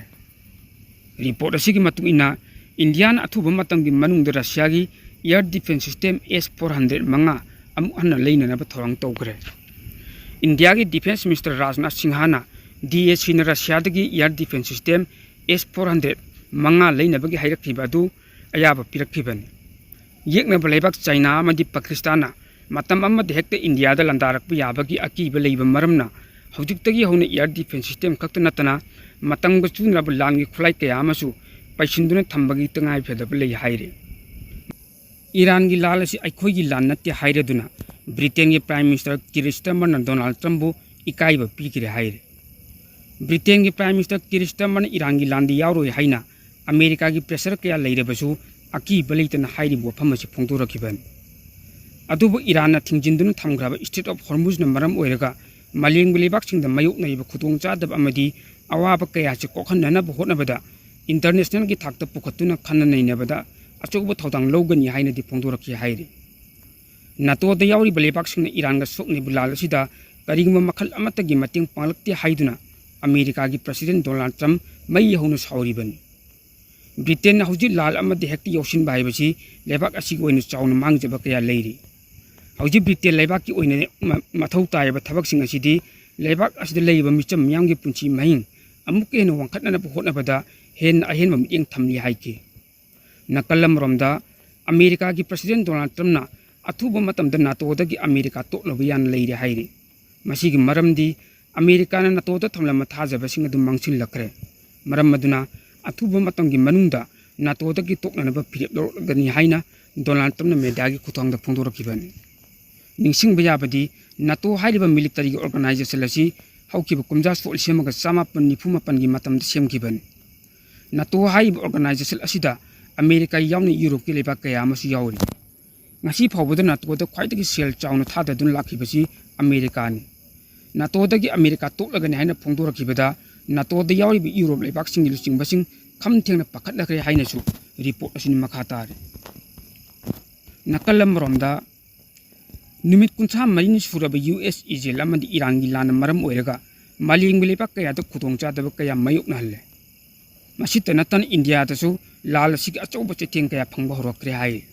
Report ꯑꯁꯤꯒꯤ ꯃꯇꯨꯡ ꯏꯟꯅ, ꯏꯟꯗꯤꯌꯥꯅ ꯑꯊꯨꯕ ꯃꯇꯝꯒꯤ ꯃꯅꯨꯡꯗ ꯔꯁꯤꯌꯥꯒꯤ air defence system S four hundred ꯃꯉꯥ ꯑꯃꯨꯛ ꯍꯟꯅ ꯂꯩꯅꯅꯕ ꯊꯧꯔꯥꯡ ꯇꯧꯈ꯭ꯔꯦ꯫ ꯏꯟꯗꯤꯌꯥꯒꯤ Defence Minister ꯔꯥꯖꯅꯥꯊ ꯁꯤꯡꯍꯅ DACꯅ ꯔꯁꯤꯌꯥꯗꯒꯤ air defence system S four hundred ꯃꯉꯥ ꯂꯩꯅꯕꯒꯤ ꯍꯥꯏꯔꯛꯈꯤꯕ ꯑꯗꯨ ꯑꯌꯥꯕ ꯄꯤꯔꯛꯈꯤꯕꯅꯤ꯫ ꯌꯦꯛꯅꯕ ꯂꯩꯕꯥꯛ ꯆꯥꯏꯅꯥ ꯑꯃꯗꯤ ꯄꯥꯀꯤꯁꯇꯥꯟꯅ ꯃꯇꯝ ꯑꯃꯗ ꯍꯦꯛꯇ ꯏꯟꯗꯤꯌꯥꯗ ꯂꯥꯟꯗꯥꯔꯛꯄ ꯌꯥꯕꯒꯤ ꯑꯀꯤꯕ ꯂꯩꯕ ꯃꯔꯝꯅ, ꯍꯧꯖꯤꯛꯇꯒꯤ ꯍꯧꯅ air defence system ꯈꯛꯇ ꯅꯠꯇꯅ ꯃꯇꯝꯒ ꯆꯨꯅꯔꯕ ꯂꯥꯟꯒꯤ ꯈꯨꯠꯂꯥꯏ ꯀꯌꯥ ꯑꯃꯁꯨ ꯄꯩꯁꯤꯟꯗꯨꯅ ꯊꯝꯕꯒꯤ ꯇꯉꯥꯏꯐꯗꯕ ꯂꯩ ꯍꯥꯏꯔꯤ꯫ ꯏꯔꯥꯟꯒꯤ ꯂꯥꯟ ꯑꯁꯤ ꯑꯩꯈꯣꯏꯒꯤ ꯂꯥꯟ ꯅꯠꯇꯦ ꯍꯥꯏꯔꯗꯨꯅ ꯕ꯭ꯔꯤꯇꯦꯟꯒꯤ Prime Minister ꯀꯤꯔ ꯁ꯭ꯇꯥꯔꯃꯔꯅ ꯗꯣꯅꯥꯜꯗ ꯇ꯭ꯔꯝꯞꯕꯨ ꯏꯀꯥꯏꯕ ꯄꯤꯈ꯭ꯔꯦ ꯍꯥꯏꯔꯤ꯫ ꯕ꯭ꯔꯤꯇꯦꯟꯒꯤ Prime Minister ꯀꯤꯔ ꯁ꯭ꯇꯥꯔꯃꯔꯅ ꯏꯔꯥꯟꯒꯤ ꯂꯥꯟꯗ ꯌꯥꯎꯔꯣꯏ ꯍꯥꯏꯅ ꯑꯃꯦꯔꯤꯀꯥꯒꯤ pressure ꯀꯌꯥ ꯂꯩꯔꯕꯁꯨ ꯑꯀꯤꯕ ꯂꯩꯇꯅ ꯍꯥꯏꯔꯤꯕ ꯋꯥꯐꯝ ꯑꯁꯤ ꯐꯣꯡꯗꯣꯔꯛꯈꯤꯕꯅꯤ꯫ ꯑꯗꯨꯕꯨ ꯏꯔꯥꯟꯅ ꯊꯤꯡꯖꯤꯟꯗꯨꯅ ꯊꯝꯈ꯭ꯔꯕ Strait of Hormuzꯅ ꯃꯔꯝ ꯑꯣꯏꯔꯒ ꯃꯥꯂꯦꯝꯒꯤ ꯂꯩꯕꯥꯛꯁꯤꯡꯗ ꯃꯥꯌꯣꯛꯅꯔꯤꯕ ꯈꯨꯗꯣꯡꯆꯥꯗꯕ ꯑꯃꯗꯤ ꯑꯋꯥꯕ ꯀꯌꯥꯁꯤ ꯀꯣꯛꯍꯟꯅꯅꯕ ꯍꯣꯠꯅꯕꯗ internationalꯒꯤ ꯊꯥꯛꯇ ꯄꯨꯈꯠꯇꯨꯅ ꯈꯟꯅ ꯅꯩꯅꯕꯗ ꯑꯆꯧꯕ ꯊꯧꯗꯥꯡ ꯂꯧꯒꯅꯤ ꯍꯥꯏꯅꯗꯤ ꯐꯣꯡꯗꯣꯔꯛꯈꯤ ꯍꯥꯏꯔꯤ꯫ NATOꯗ ꯌꯥꯎꯔꯤꯕ ꯂꯩꯕꯥꯛꯁꯤꯡꯅ ꯏꯔꯥꯟꯒ ꯁꯣꯛꯅꯔꯤꯕ ꯂꯥꯜ ꯑꯁꯤꯗ ꯀꯔꯤꯒꯨꯝꯕ ꯃꯈꯜ ꯑꯃꯠꯇꯒꯤ ꯃꯇꯦꯡ ꯄꯥꯡꯂꯛꯇꯦ ꯍꯥꯏꯗꯨꯅ ꯑꯃꯦꯔꯤꯀꯥꯒꯤ President Donald Trump ꯃꯩ ꯍꯧꯅ ꯁꯥꯎꯔꯤꯕꯅꯤ꯫ ꯕ꯭ꯔꯤꯇꯦꯟꯅ ꯍꯧꯖꯤꯛ ꯂꯥꯜ ꯑꯃꯗ ꯍꯦꯛꯇ ꯌꯥꯎꯁꯤꯟꯕ ꯍꯥꯏꯕꯁꯤ ꯂꯩꯕꯥꯛ ꯑꯁꯤꯒꯤ ꯑꯣꯏꯅ ꯆꯥꯎꯅ ꯃꯥꯡꯖꯕ ꯀꯌꯥ ꯂꯩꯔꯤ꯫ ꯍꯧꯖꯤꯛ ꯕ꯭ꯔꯤꯇꯦꯟ ꯂꯩꯕꯥꯛꯀꯤ ꯑꯣꯏꯅ ꯃ-, ꯃꯊꯧ ꯇꯥꯔꯤꯕ ꯊꯕꯛꯁꯤꯡ ꯑꯁꯤꯗꯤ ꯂꯩꯕꯥꯛ ꯑꯁꯤꯗ ꯂꯩꯔꯤꯕ ꯃꯤꯆꯝ ꯃꯤꯌꯥꯝꯒꯤ ꯄꯨꯟꯁꯤ ꯃꯍꯤꯡ ꯑꯃꯨꯛꯀ ꯍꯦꯟꯅ ꯋꯥꯡꯈꯠꯅꯅꯕ ꯍꯣꯠꯅꯕꯗ ꯍꯦꯟꯅ ꯑꯍꯦꯟꯕ ꯃꯤꯠꯌꯦꯡ ꯊꯝꯂꯤ ꯍꯥꯏꯈꯤ꯫ ꯅꯥꯀꯜ ꯑꯃꯔꯣꯝꯗ ꯑꯃꯦꯔꯤꯀꯥꯒꯤ President Donald Trumpꯅ ꯑꯊꯨꯕ ꯃꯇꯝꯗ NATOꯗꯒꯤ ꯑꯃꯦꯔꯤꯀꯥ ꯇꯣꯛꯅꯕ ꯌꯥꯅ ꯂꯩꯔꯦ ꯍꯥꯏꯔꯤ꯫ ꯃꯁꯤꯒꯤ ꯃꯔꯝꯗꯤ ꯑꯃꯦꯔꯤꯀꯥꯅ NATOꯗ ꯊꯝꯂꯝꯕ ꯊꯥꯖꯕꯁꯤꯡ ꯑꯗꯨ ꯃꯥꯡꯁꯤꯜꯂꯛꯈ꯭ꯔꯦ꯫ ꯃꯔꯝ ꯑꯗꯨꯅ ꯑꯊꯨꯕ ꯃꯇꯝꯒꯤ ꯃꯅꯨꯡꯗ NATOꯗꯒꯤ ꯇꯣꯛꯅꯅꯕ ꯐꯤꯔꯦꯞ ꯂꯧꯔꯛꯂꯒꯅꯤ ꯍꯥꯏꯅ Donald Trumpꯅ mediaꯒꯤ ꯈꯨꯠꯊꯥꯡꯗ ꯐꯣꯡꯗꯣꯔꯛꯈꯤꯕꯅꯤ꯫ ꯅꯤꯡꯁꯤꯡꯕ ꯌꯥꯕꯗꯤ NATO ꯍꯥꯏꯔꯤꯕ militaryꯒꯤ organization ꯑꯁꯤ ꯍꯧꯈꯤꯕ ꯀꯨꯝꯖꯥ ꯁꯣꯛ ꯂꯤꯁꯤꯡ ꯑꯃꯒ ꯆꯃꯥꯄꯟ ꯅꯤꯐꯨ ꯃꯥꯄꯟꯒꯤ ꯃꯇꯝꯗ ꯁꯦꯝꯈꯤꯕꯅꯤ꯫ NATO ꯍꯥꯏꯔꯤꯕ organization ꯑꯁꯤꯗ ꯑꯃꯦꯔꯤꯀꯥ ꯌꯥꯎꯅ ꯌꯨꯔꯣꯞꯀꯤ ꯂꯩꯕꯥꯛ ꯀꯌꯥ ꯑꯃꯁꯨ ꯌꯥꯎꯔꯤ꯫ ꯉꯁꯤ ꯐꯥꯎꯕꯗ NATOꯗ ꯈ꯭ꯋꯥꯏꯗꯒꯤ ꯁꯦꯜ ꯆꯥꯎꯅ ꯊꯥꯗꯗꯨꯅ ꯂꯥꯛꯈꯤꯕꯁꯤ ꯑꯃꯦꯔꯤꯀꯥꯅꯤ꯫ NATOꯗꯒꯤ ꯑꯃꯦꯔꯤꯀꯥ ꯇꯣꯛꯂꯒꯅꯤ ꯍꯥꯏꯅ ꯐꯣꯡꯗꯣꯔꯛꯈꯤꯕꯗ NATOꯗ ꯌꯥꯎꯔꯤꯕ ꯌꯨꯔꯣꯞ ꯂꯩꯕꯥꯛꯁꯤꯡꯒꯤ ꯂꯨꯆꯤꯡꯕꯁꯤꯡ ꯈꯝ ꯊꯦꯡꯅ ꯄꯥꯈꯠꯅꯈ꯭ꯔꯦ ꯍꯥꯏꯅꯁꯨ report ꯑꯁꯤꯅ ꯃꯈꯥ ꯇꯥꯔꯤ꯫ ꯅꯥꯀꯜ ꯑꯃꯔꯣꯝꯗ ꯅꯨꯃꯤꯠ ꯀꯨꯟꯊ꯭ꯔꯥ ꯃꯔꯤꯅꯤ ꯁꯨꯔꯕ US ꯏꯖꯔꯦꯜ ꯑꯃꯗꯤ ꯏꯔꯥꯟꯒꯤ ꯂꯥꯟꯅ ꯃꯔꯝ ꯑꯣꯏꯔꯒ ꯃꯥꯂꯦꯝꯒꯤ ꯂꯩꯕꯥꯛ ꯀꯌꯥꯗ ꯈꯨꯗꯣꯡꯆꯥꯗꯕ ꯀꯌꯥ ꯃꯥꯌꯣꯛꯅꯍꯜꯂꯦ꯫ ꯃꯁꯤꯇ ꯅꯠꯇꯅ ꯏꯟꯗꯤꯌꯥꯗꯁꯨ ꯂꯥꯜ ꯑꯁꯤꯒꯤ ꯑꯆꯧꯕ ꯆꯩꯊꯦꯡ ꯀꯌꯥ ꯐꯪꯕ ꯍꯧꯔꯛꯈ꯭ꯔꯦ ꯍꯥꯏ꯫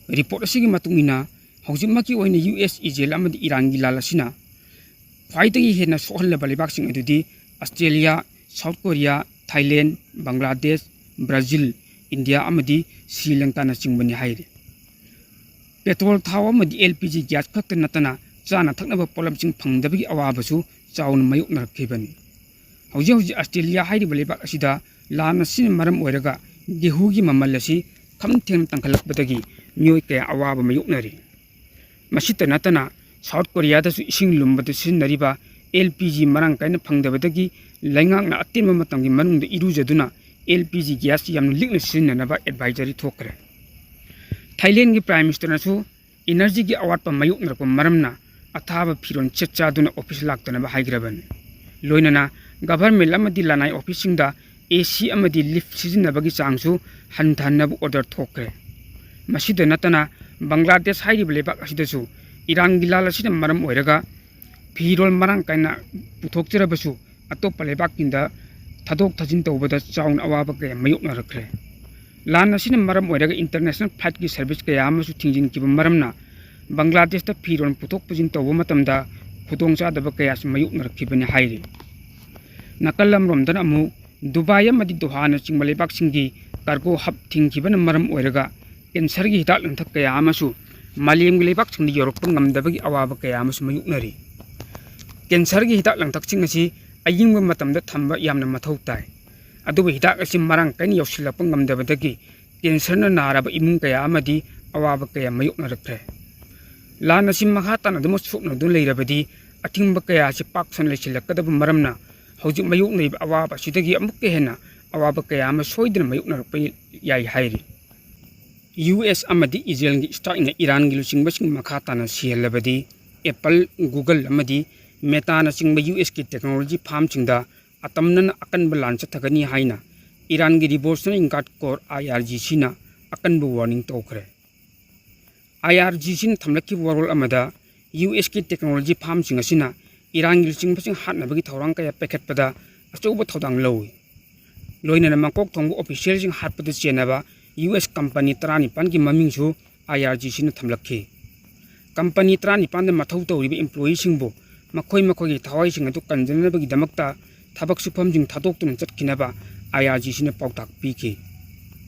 Report ꯑꯁꯤꯒꯤ ꯃꯇꯨꯡ ꯏꯟꯅ ꯍꯧꯖꯤꯛꯃꯛꯀꯤ ꯑꯣꯏꯅ US ꯏꯖꯔꯦꯜ ꯑꯃꯗꯤ ꯏꯔꯥꯟꯒꯤ ꯂꯥꯜ ꯑꯁꯤꯅ ꯈ꯭ꯋꯥꯏꯗꯒꯤ ꯍꯦꯟꯅ ꯁꯣꯛꯍꯜꯂꯕ ꯂꯩꯕꯥꯛꯁꯤꯡ ꯑꯗꯨꯗꯤ Australia, South Korea, Thailand, Bangladesh, Brazil, India ꯑꯃꯗꯤ ꯁ꯭ꯔꯤ ꯂꯪꯀꯥꯅꯆꯤꯡꯕꯅꯤ ꯍꯥꯏꯔꯤ꯫ Petrol ꯊꯥꯎ ꯑꯃꯗꯤ LPG gas ꯈꯛꯇ ꯅꯠꯇꯅ ꯆꯥꯅ ꯊꯛꯅꯕ ꯄꯣꯠꯂꯝꯁꯤꯡ ꯐꯪꯗꯕꯒꯤ ꯑꯋꯥꯕꯁꯨ ꯆꯥꯎꯅ ꯃꯥꯌꯣꯛꯅꯔꯛꯈꯤꯕꯅꯤ꯫ ꯍꯧꯖꯤꯛ ꯍꯧꯖꯤꯛ ꯑꯁꯇ꯭ꯔꯦꯂꯤꯌꯥ ꯍꯥꯏꯔꯤꯕ ꯂꯩꯕꯥꯛ ꯑꯁꯤꯗ ꯂꯥꯟ ꯑꯁꯤꯅ ꯃꯔꯝ ꯑꯣꯏꯔꯒ ꯒꯦꯍꯨꯒꯤ ꯃꯃꯜ ꯑꯁꯤ ꯈꯝ ꯊꯦꯡꯅ ꯇꯥꯡꯈꯠꯂꯛꯄꯗꯒꯤ ꯃꯤꯑꯣꯏ ꯀꯌꯥ ꯑꯋꯥꯕ ꯃꯥꯌꯣꯛꯅꯔꯤ꯫ ꯃꯁꯤꯇ ꯅꯠꯇꯅ ꯁꯥꯎꯠ ꯀꯣꯔꯤꯌꯥꯗꯁꯨ ꯏꯁꯤꯡ ꯂꯨꯝꯕꯗ ꯁꯤꯖꯤꯟꯅꯔꯤꯕ LPG ꯃꯔꯥꯡ ꯀꯥꯏꯅ ꯐꯪꯗꯕꯗꯒꯤ ꯂꯩꯉꯥꯛꯅ ꯑꯇꯦꯟꯕ ꯃꯇꯝꯒꯤ ꯃꯅꯨꯡꯗ ꯏꯔꯨꯖꯗꯨꯅ LPG gas ꯌꯥꯝꯅ ꯂꯤꯛꯅ ꯁꯤꯖꯤꯟꯅꯅꯕ advisory ꯊꯣꯛꯈ꯭ꯔꯦ꯫ ꯊꯥꯏꯂꯦꯟꯒꯤ Prime Ministerꯅꯁꯨ ꯏꯅꯔꯖꯤꯒꯤ ꯑꯋꯥꯠꯄ ꯃꯥꯌꯣꯛꯅꯔꯛꯄ ꯃꯔꯝꯅ ꯑꯊꯥꯕ ꯐꯤꯔꯣꯜ ꯁꯦꯠ ꯆꯥꯗꯨꯅ ꯑꯣꯐꯤꯁ ꯂꯥꯛꯇꯅꯕ ꯍꯥꯏꯈ꯭ꯔꯕꯅꯤ꯫ ꯂꯣꯏꯅꯅ ꯒꯚꯔꯟꯃꯦꯟꯠ ꯑꯃꯗꯤ ꯂꯅꯥꯏ ꯑꯣꯐꯤꯁꯁꯤꯡꯗ AC ꯑꯃꯗꯤ ꯂꯤꯐ ꯁꯤꯖꯤꯟꯅꯕꯒꯤ ꯆꯥꯡꯁꯨ ꯍꯟꯊꯍꯟꯅꯕ ꯑꯣꯔꯗꯔ ꯊꯣꯛꯈ꯭ꯔꯦ꯫ ꯃꯁꯤꯗ ꯅꯠꯇꯅ ꯕꯪꯒ꯭ꯂꯥꯗꯦꯁ ꯍꯥꯏꯔꯤꯕ ꯂꯩꯕꯥꯛ ꯑꯁꯤꯗꯁꯨ ꯏꯔꯥꯟꯒꯤ ꯂꯥꯟ ꯑꯁꯤꯅ ꯃꯔꯝ ꯑꯣꯏꯔꯒ ꯐꯤꯔꯣꯜ ꯃꯔꯥꯡ ꯀꯥꯏꯅ ꯄꯨꯊꯣꯛꯆꯔꯕꯁꯨ ꯑꯇꯣꯞꯄ ꯂꯩꯕꯥꯛꯁꯤꯡꯗ ꯊꯥꯗꯣꯛ ꯊꯥꯖꯤꯟ ꯇꯧꯕꯗ ꯆꯥꯎꯅ ꯑꯋꯥꯕ ꯀꯌꯥ ꯃꯥꯌꯣꯛꯅꯔꯛꯈ꯭ꯔꯦ꯫ ꯂꯥꯟ ꯑꯁꯤꯅ ꯃꯔꯝ ꯑꯣꯏꯔꯒ ꯏꯟꯇꯔꯅꯦꯁꯅꯦꯜ ꯐ꯭ꯂꯥꯏꯠꯀꯤ ꯁꯔꯚꯤꯁ ꯀꯌꯥ ꯑꯃꯁꯨ ꯊꯤꯡꯖꯤꯟꯈꯤꯕ ꯃꯔꯝꯅ ꯕꯪꯒ꯭ꯂꯥꯗꯦꯁꯇ ꯐꯤꯔꯣꯜ ꯄꯨꯊꯣꯛ ꯄꯨꯁꯤꯟ ꯇꯧꯕ ꯃꯇꯝꯗ ꯈꯨꯗꯣꯡꯆꯥꯗꯕ ꯀꯌꯥꯁꯨ ꯃꯥꯌꯣꯛꯅꯔꯛꯈꯤꯕꯅꯤ ꯍꯥꯏꯔꯤ꯫ ꯅꯥꯀꯜ ꯑꯃꯔꯣꯝꯗꯅ ꯑꯃꯨꯛ ꯗꯨꯕꯥꯏ ꯑꯃꯗꯤ ꯗꯣꯍꯥꯅꯆꯤꯡꯕ ꯂꯩꯕꯥꯛꯁꯤꯡꯒꯤ ꯀꯥꯔꯒꯣ ꯍꯕ ꯊꯤꯡꯈꯤꯕꯅ ꯃꯔꯝ ꯑꯣꯏꯔꯒ ꯀꯦꯟꯁꯔꯒꯤ ꯍꯤꯗꯥꯛ ꯂꯥꯡꯊꯛ ꯀꯌꯥ ꯑꯃꯁꯨ ꯃꯥꯂꯦꯝꯒꯤ ꯂꯩꯕꯥꯛꯁꯤꯡꯗ ꯌꯧꯔꯛꯄ ꯉꯝꯗꯕꯒꯤ ꯑꯋꯥꯕ ꯀꯌꯥ ꯑꯃꯁꯨ ꯃꯥꯌꯣꯛꯅꯔꯤ꯫ ꯀꯦꯟꯁꯔꯒꯤ ꯍꯤꯗꯥꯛ ꯂꯥꯡꯊꯛꯁꯤꯡ ꯑꯁꯤ ꯑꯏꯪꯕ ꯃꯇꯝꯗ ꯊꯝꯕ ꯌꯥꯝꯅ ꯃꯊꯧ ꯇꯥꯏ꯫ ꯑꯗꯨꯕꯨ ꯍꯤꯗꯥꯛ ꯑꯁꯤ ꯃꯔꯥꯡ ꯀꯥꯏꯅ ꯌꯧꯁꯤꯜꯂꯛꯄ ꯉꯝꯗꯕꯗꯒꯤ ꯀꯦꯟꯁꯔꯅ ꯅꯥꯔꯕ ꯏꯃꯨꯡ ꯀꯌꯥ ꯑꯃꯗꯤ ꯑꯋꯥꯕ ꯀꯌꯥ ꯃꯥꯌꯣꯛꯅꯔꯛꯈ꯭ꯔꯦ꯫ ꯂꯥꯟ ꯑꯁꯤ ꯃꯈꯥ ꯇꯥꯅ ꯑꯗꯨꯃꯛ ꯁꯣꯛꯅꯗꯨꯅ ꯂꯩꯔꯕꯗꯤ ꯑꯊꯤꯡꯕ ꯀꯌꯥ ꯑꯁꯤ ꯄꯥꯛ ꯁꯟꯅ ꯂꯩꯁꯤꯜꯂꯛꯀꯗꯕ ꯃꯔꯝꯅ ꯍꯧꯖꯤꯛ ꯃꯥꯌꯣꯛꯅꯔꯤꯕ ꯑꯋꯥꯕ ꯑꯁꯤꯗꯒꯤ ꯑꯃꯨꯛꯀ ꯍꯦꯟꯅ ꯑꯋꯥꯕ ꯀꯌꯥ ꯑꯃ ꯁꯣꯏꯗꯅ ꯃꯥꯌꯣꯛꯅꯔꯛꯄ ꯌꯥꯏ ꯍꯥꯏꯔꯤ꯫ US ꯑꯃꯗꯤ ꯏꯖꯔꯦꯜꯒꯤ ꯁ꯭ꯇ꯭ꯔꯥꯏꯛꯅ ꯏꯔꯥꯟꯒꯤ ꯂꯨꯆꯤꯡꯕꯁꯤꯡ ꯃꯈꯥ ꯇꯥꯅ ꯁꯤꯍꯜꯂꯕꯗꯤ Apple, Google ꯑꯃꯗꯤ ꯃꯦꯇꯥꯅꯆꯤꯡꯕ USꯀꯤ ꯇꯦꯛꯅꯣꯂꯣꯖꯤ ꯐꯥꯝꯁꯤꯡꯗ ꯑꯇꯝꯅꯅ ꯑꯀꯟꯕ ꯂꯥꯟ ꯆꯠꯊꯒꯅꯤ ꯍꯥꯏꯅ ꯏꯔꯥꯟꯒꯤ ꯔꯤꯚꯣꯂꯨꯁꯅꯔꯤ ꯒꯥꯔꯗ ꯀꯣꯔ, IRGCꯅ ꯑꯀꯟꯕ ꯋꯥꯔꯅꯤꯡ ꯇꯧꯈ꯭ꯔꯦ꯫ IRGCꯅ ꯊꯝꯂꯛꯈꯤꯕ ꯋꯥꯔꯣꯜ ꯑꯃꯗ USꯀꯤ ꯇꯦꯛꯅꯣꯂꯣꯖꯤ ꯐꯥꯝꯁꯤꯡ ꯑꯁꯤꯅ ꯏꯔꯥꯟꯒꯤ ꯂꯨꯆꯤꯡꯕꯁꯤꯡ ꯍꯥꯠꯅꯕꯒꯤ ꯊꯧꯔꯥꯡ ꯀꯌꯥ ꯄꯥꯏꯈꯠꯄꯗ ꯑꯆꯧꯕ ꯊꯧꯗꯥꯡ ꯂꯧꯏ꯫ ꯂꯣꯏꯅꯅ ꯃꯀꯣꯛ ꯊꯣꯡꯕ ꯑꯣꯐꯤꯁꯤꯌꯦꯜꯁꯤꯡ ꯍꯥꯠꯄꯗ ꯆꯦꯟꯅꯕ US ꯀꯝꯄꯅꯤ ꯇꯔꯥꯅꯤꯄꯥꯟꯒꯤ ꯃꯃꯤꯡꯁꯨ IRGCꯅ ꯊꯝꯂꯛꯈꯤ꯫ ꯀꯝꯄꯅꯤ ꯇꯔꯥꯅꯤꯄꯥꯟꯗ ꯃꯊꯧ ꯇꯧꯔꯤꯕ ꯏꯝꯄ꯭ꯂꯣꯌꯤꯁꯤꯡꯕꯨ ꯃꯈꯣꯏ ꯃꯈꯣꯏꯒꯤ ꯊꯋꯥꯏꯁꯤꯡ ꯑꯗꯨ ꯀꯟꯖꯅꯕꯒꯤꯗꯃꯛꯇ ꯊꯕꯛ ꯁꯨꯐꯝꯁꯤꯡ ꯊꯥꯗꯣꯛꯇꯨꯅ ꯆꯠꯈꯤꯅꯕ IRGCꯅ ꯄꯥꯎꯇꯥꯛ ꯄꯤꯈꯤ꯫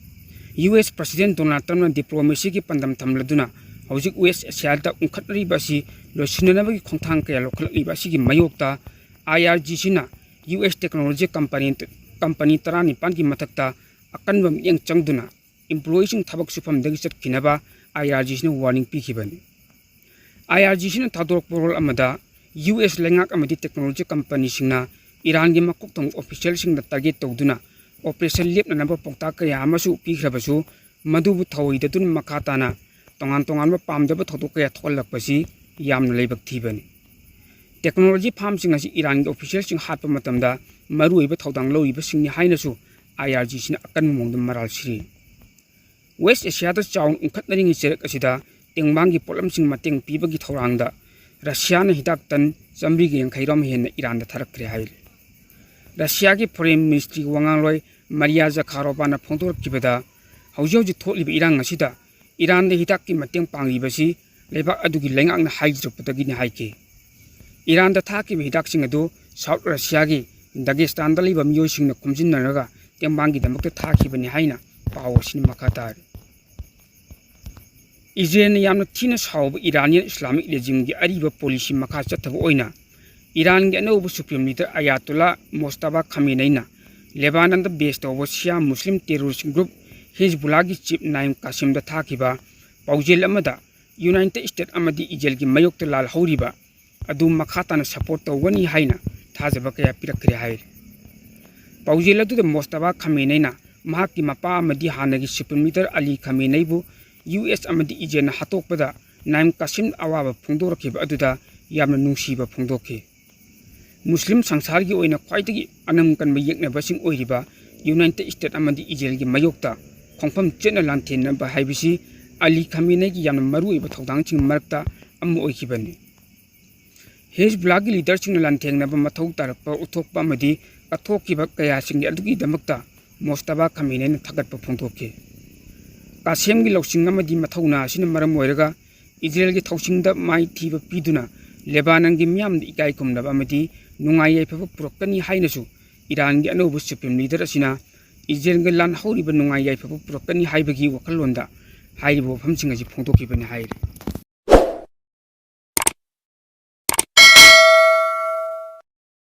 US President Donald Trumpꯅ ꯗꯤꯄ꯭ꯂꯣꯃꯦꯁꯤꯒꯤ ꯄꯥꯟꯗꯝ ꯊꯝꯂꯗꯨꯅ ꯍꯧꯖꯤꯛ West Asiaꯗ ꯎꯪꯈꯠꯅꯔꯤꯕ ꯑꯁꯤ ꯂꯣꯏꯁꯤꯟꯅꯅꯕꯒꯤ ꯈꯣꯡꯊꯥꯡ ꯀꯌꯥ ꯂꯧꯈꯠꯂꯛꯂꯤꯕ ꯑꯁꯤꯒꯤ ꯃꯥꯌꯣꯛꯇ IRGCꯅ US ꯇꯦꯛꯅꯣꯂꯣꯖꯤ ꯀꯝꯄꯅꯤ, ꯀꯝꯄꯅꯤ ꯇꯔꯥꯅꯤꯄꯥꯟꯒꯤ ꯃꯊꯛꯇ ꯑꯀꯟꯕ ꯃꯤꯠꯌꯦꯡ ꯆꯪꯗꯨꯅ ꯏꯝꯄ꯭ꯂꯣꯌꯤꯁꯤꯡ ꯊꯕꯛ ꯁꯨꯐꯝꯗꯒꯤ ꯆꯠꯈꯤꯅꯕ IRGCꯅ ꯋꯥꯔꯅꯤꯡ ꯄꯤꯈꯤꯕꯅꯤ꯫ IRGCꯅ ꯊꯥꯗꯣꯔꯛꯄ ꯋꯥꯔꯣꯜ ꯑꯃꯗ US ꯂꯩꯉꯥꯛ ꯑꯃꯗꯤ ꯇꯦꯛꯅꯣꯂꯣꯖꯤ ꯀꯝꯄꯅꯤꯁꯤꯡꯅ ꯏꯔꯥꯟꯒꯤ ꯃꯀꯣꯛ ꯊꯣꯡꯕ ꯑꯣꯐꯤꯁꯤꯌꯦꯜꯁꯤꯡꯗ ꯇꯥꯔꯒꯦꯠ ꯇꯧꯗꯨꯅ ꯑꯣꯄꯔꯦꯁꯟ ꯂꯦꯞꯅꯅꯕ ꯄꯥꯎꯇꯥꯛ ꯀꯌꯥ ꯑꯃꯁꯨ ꯄꯤꯈ꯭ꯔꯕꯁꯨ, ꯃꯗꯨꯕꯨ ꯊꯧꯑꯣꯏꯗꯗꯨꯅ ꯃꯈꯥ ꯇꯥꯅ ꯇꯣꯉꯥꯟ ꯇꯣꯉꯥꯟꯕ ꯄꯥꯝꯗꯕ ꯊꯧꯗꯣꯛ ꯀꯌꯥ ꯊꯣꯛꯍꯜꯂꯛꯄꯁꯤ ꯌꯥꯝꯅ ꯂꯥꯏꯕꯛ ꯊꯤꯕꯅꯤ꯫ ꯇꯦꯛꯅꯣꯂꯣꯖꯤ ꯐꯥꯝꯁꯤꯡ ꯑꯁꯤ ꯏꯔꯥꯟꯒꯤ ꯑꯣꯐꯤꯁꯤꯌꯦꯜꯁꯤꯡ ꯍꯥꯠꯄ ꯃꯇꯝꯗ ꯃꯔꯨꯑꯣꯏꯕ ꯊꯧꯗꯥꯡ ꯂꯧꯔꯤꯕꯁꯤꯡꯅꯤ ꯍꯥꯏꯅꯁꯨ ꯑꯥꯏ ꯑꯥꯔ ꯖꯤꯁꯤꯅ ꯑꯀꯟꯕ ꯃꯑꯣꯡꯗ ꯃꯔꯥꯜ ꯁꯤꯔꯤ꯫ ꯋꯦꯁ ꯑꯦꯁꯤꯌꯥꯗ ꯆꯥꯎꯅ ꯎꯪꯈꯠꯅꯔꯤꯉꯩ ꯆꯩꯔꯛ ꯑꯁꯤꯗ ꯇꯦꯡꯕꯥꯡꯒꯤ ꯄꯣꯠꯂꯝꯁꯤꯡ ꯃꯇꯦꯡ ꯄꯤꯕꯒꯤ ꯊꯧꯔꯥꯡꯗ ꯔꯁꯤꯌꯥꯅ ꯍꯤꯗꯥꯛ ꯇꯟ ꯆꯥꯃꯔꯤꯒ ꯌꯥꯡꯈꯩ ꯔꯣꯝ ꯍꯦꯟꯅ ꯏꯔꯥꯟꯗ ꯊꯥꯔꯛꯈ꯭ꯔꯦ ꯍꯥꯏꯔꯤ꯫ ꯔꯁꯤꯌꯥꯒꯤ ꯐꯣꯔꯦꯟ ꯃꯤꯅꯤꯁꯇ꯭ꯔꯤ ꯋꯥꯉꯥꯡꯂꯣꯏ ꯃꯔꯤꯌꯥ ꯖꯈꯥꯔꯣꯚꯥꯅ ꯐꯣꯡꯗꯣꯔꯛꯈꯤꯕꯗ, ꯍꯧꯖꯤꯛ ꯍꯧꯖꯤꯛ ꯊꯣꯛꯂꯤꯕ ꯏꯔꯥꯡ ꯑꯁꯤꯗ ꯏꯔꯥꯟꯗ ꯍꯤꯗꯥꯛꯀꯤ ꯃꯇꯦꯡ ꯄꯥꯡꯂꯤꯕꯁꯤ ꯂꯩꯕꯥꯛ ꯑꯗꯨꯒꯤ ꯂꯩꯉꯥꯛꯅ ꯍꯥꯏꯖꯔꯛꯄꯗꯒꯤꯅꯤ ꯍꯥꯏꯈꯤ꯫ ꯏꯔꯥꯟꯗ ꯊꯥꯈꯤꯕ ꯍꯤꯗꯥꯛꯁꯤꯡ ꯑꯗꯨ ꯁꯥꯎꯠ ꯔꯁꯤꯌꯥꯒꯤ ꯗꯒꯦꯁꯇꯥꯟꯗ ꯂꯩꯕ ꯃꯤꯑꯣꯏꯁꯤꯡꯅ ꯈꯣꯝꯖꯤꯟꯅꯔꯒ ꯇꯦꯡꯕꯥꯡꯒꯤꯗꯃꯛꯇ ꯊꯥꯈꯤꯕꯅꯤ ꯍꯥꯏꯅ ꯄꯥꯎ ꯑꯁꯤꯅ ꯃꯈꯥ ꯇꯥꯔꯤ꯫ ꯏꯖꯔꯦꯜꯅ ꯌꯥꯝꯅ ꯊꯤꯅ ꯁꯥꯎꯕ ꯏꯔꯥꯅꯤꯌꯟ ꯏꯁꯂꯥꯃꯤꯛ ꯔꯦꯖꯤꯝꯒꯤ ꯑꯔꯤꯕ ꯄꯣꯂꯤꯁꯤ ꯃꯈꯥ ꯆꯠꯊꯕ ꯑꯣꯏꯅ ꯏꯔꯥꯟꯒꯤ ꯑꯅꯧꯕ ꯁꯨꯄ꯭ꯔꯤꯝ ꯂꯤꯗꯔ ꯑꯌꯥꯇꯣꯂꯥ ꯃꯣꯁꯇꯥꯕꯥ ꯈꯥꯃꯦꯅꯩꯅ ꯂꯦꯕꯥꯅꯟꯗ ꯕꯦꯁ ꯇꯧꯕ ꯁꯤꯌꯥ ꯃꯨꯁꯂꯤꯝ ꯇꯦꯔꯣꯔꯤꯁ ꯒ꯭ꯔꯨꯞ ꯍꯤꯖꯕꯨꯂꯥꯒꯤ ꯆꯤꯞ ꯅꯥꯏꯝ ꯀꯥꯁꯤꯝꯗ ꯊꯥꯈꯤꯕ ꯄꯥꯎꯖꯦꯜ ꯑꯃꯗ ꯌꯨꯅꯥꯏꯇꯦꯗ ꯁ꯭ꯇꯦꯠ ꯑꯃꯗꯤ ꯏꯖꯔꯦꯜꯒꯤ ꯃꯥꯌꯣꯛꯇ ꯂꯥꯜꯍꯧꯔꯤꯕ ꯑꯗꯨ ꯃꯈꯥ ꯇꯥꯅ ꯁꯄꯣꯔꯠ ꯇꯧꯒꯅꯤ ꯍꯥꯏꯅ ꯊꯥꯖꯕ ꯀꯌꯥ ꯄꯤꯔꯛꯈ꯭ꯔꯦ ꯍꯥꯏꯔꯤ꯫ ꯄꯥꯎꯖꯦꯜ ꯑꯗꯨꯗ ꯃꯣꯁꯇꯥꯕꯥ ꯈꯥꯃꯦꯅꯩꯅ ꯃꯍꯥꯛꯀꯤ ꯃꯄꯥ ꯑꯃꯗꯤ ꯍꯥꯟꯅꯒꯤ ꯁꯨꯄ꯭ꯔꯤꯝ ꯂꯤꯗꯔ ꯑꯂꯤ ꯈꯥꯃꯦꯅꯩꯕꯨ ꯌꯨ ꯑꯦꯁ ꯑꯃꯗꯤ ꯏꯖꯔꯦꯜꯅ ꯍꯥꯠꯇꯣꯛꯄꯗ ꯅꯥꯏꯝ ꯀꯥꯁꯤꯝ ꯑꯋꯥꯕ ꯐꯣꯡꯗꯣꯔꯛꯈꯤꯕ ꯑꯗꯨꯗ ꯌꯥꯝꯅ ꯅꯨꯡꯁꯤꯕ ꯐꯣꯡꯗꯣꯛꯈꯤ꯫ ꯃꯨꯁꯂꯤꯝ ꯁꯪꯁꯥꯔꯒꯤ ꯑꯣꯏꯅ ꯈ꯭ꯋꯥꯏꯗꯒꯤ ꯑꯅꯝ ꯀꯟꯕ ꯌꯦꯛꯅꯕꯁꯤꯡ ꯑꯣꯏꯔꯤꯕ ꯌꯨꯅꯥꯏꯇꯦꯗ ꯁ꯭ꯇꯦꯠ ꯑꯃꯗꯤ ꯏꯖꯔꯦꯜꯒꯤ ꯃꯥꯌꯣꯛꯇ ꯈꯣꯡꯐꯝ ꯆꯦꯠꯅ ꯂꯥꯟꯊꯦꯡꯅꯕ ꯍꯥꯏꯕꯁꯤ ꯑꯂꯤ ꯈꯥꯃꯦꯅꯩꯒꯤ ꯌꯥꯝꯅ ꯃꯔꯨꯑꯣꯏꯕ ꯊꯧꯗꯥꯡꯁꯤꯡꯒꯤ ꯃꯔꯛꯇ ꯑꯃ ꯑꯣꯏꯈꯤꯕꯅꯤ꯫ ꯍꯤꯖꯕꯨꯜꯂꯥꯒꯤ ꯂꯤꯗꯔꯁꯤꯡꯅ ꯂꯥꯟꯊꯦꯡꯅꯕ ꯃꯊꯧ ꯇꯥꯔꯛꯄ ꯎꯠꯊꯣꯛꯄ ꯑꯃꯗꯤ ꯀꯠꯊꯣꯛꯈꯤꯕ ꯀꯌꯥꯁꯤꯡꯒꯤ ꯑꯗꯨꯒꯤꯗꯃꯛꯇ ꯃꯣꯁꯇꯥꯕꯥ ꯈꯥꯃꯦꯅꯩꯅ ꯊꯥꯒꯠꯄ ꯐꯣꯡꯗꯣꯛꯈꯤ꯫ ꯀꯥꯁꯦꯝꯒꯤ ꯂꯧꯁꯤꯡ ꯑꯃꯗꯤ ꯃꯊꯧꯅꯥ ꯑꯁꯤꯅ ꯃꯔꯝ ꯑꯣꯏꯔꯒ ꯏꯖꯔꯦꯜꯒꯤ ꯊꯧꯁꯤꯡꯗ ꯃꯥꯏꯊꯤꯕ ꯄꯤꯗꯨꯅ ꯂꯦꯕꯥꯅꯟꯒꯤ ꯃꯤꯌꯥꯝꯗ ꯏꯀꯥꯏ ꯈꯨꯝꯅꯕ ꯑꯃꯗꯤ ꯅꯨꯡꯉꯥꯏ ꯌꯥꯏꯐꯕ ꯄꯨꯔꯛꯀꯅꯤ ꯍꯥꯏꯅꯁꯨ ꯏꯔꯥꯟꯒꯤ ꯑꯅꯧꯕ ꯁꯨꯄ꯭ꯔꯤꯝ ꯂꯤꯗꯔ ꯑꯁꯤꯅ ꯏꯖꯔꯦꯜꯒ ꯂꯥꯟ ꯍꯧꯔꯤꯕ ꯅꯨꯡꯉꯥꯏ ꯌꯥꯏꯐꯕ ꯄꯨꯔꯛꯀꯅꯤ ꯍꯥꯏꯕꯒꯤ ꯋꯥꯈꯜꯂꯣꯟꯗ ꯍꯥꯏꯔꯤꯕ ꯋꯥꯐꯝꯁꯤꯡ ꯑꯁꯤ ꯐꯣꯡꯗꯣꯛꯈꯤꯕꯅꯤ ꯍꯥꯏꯔꯤ꯫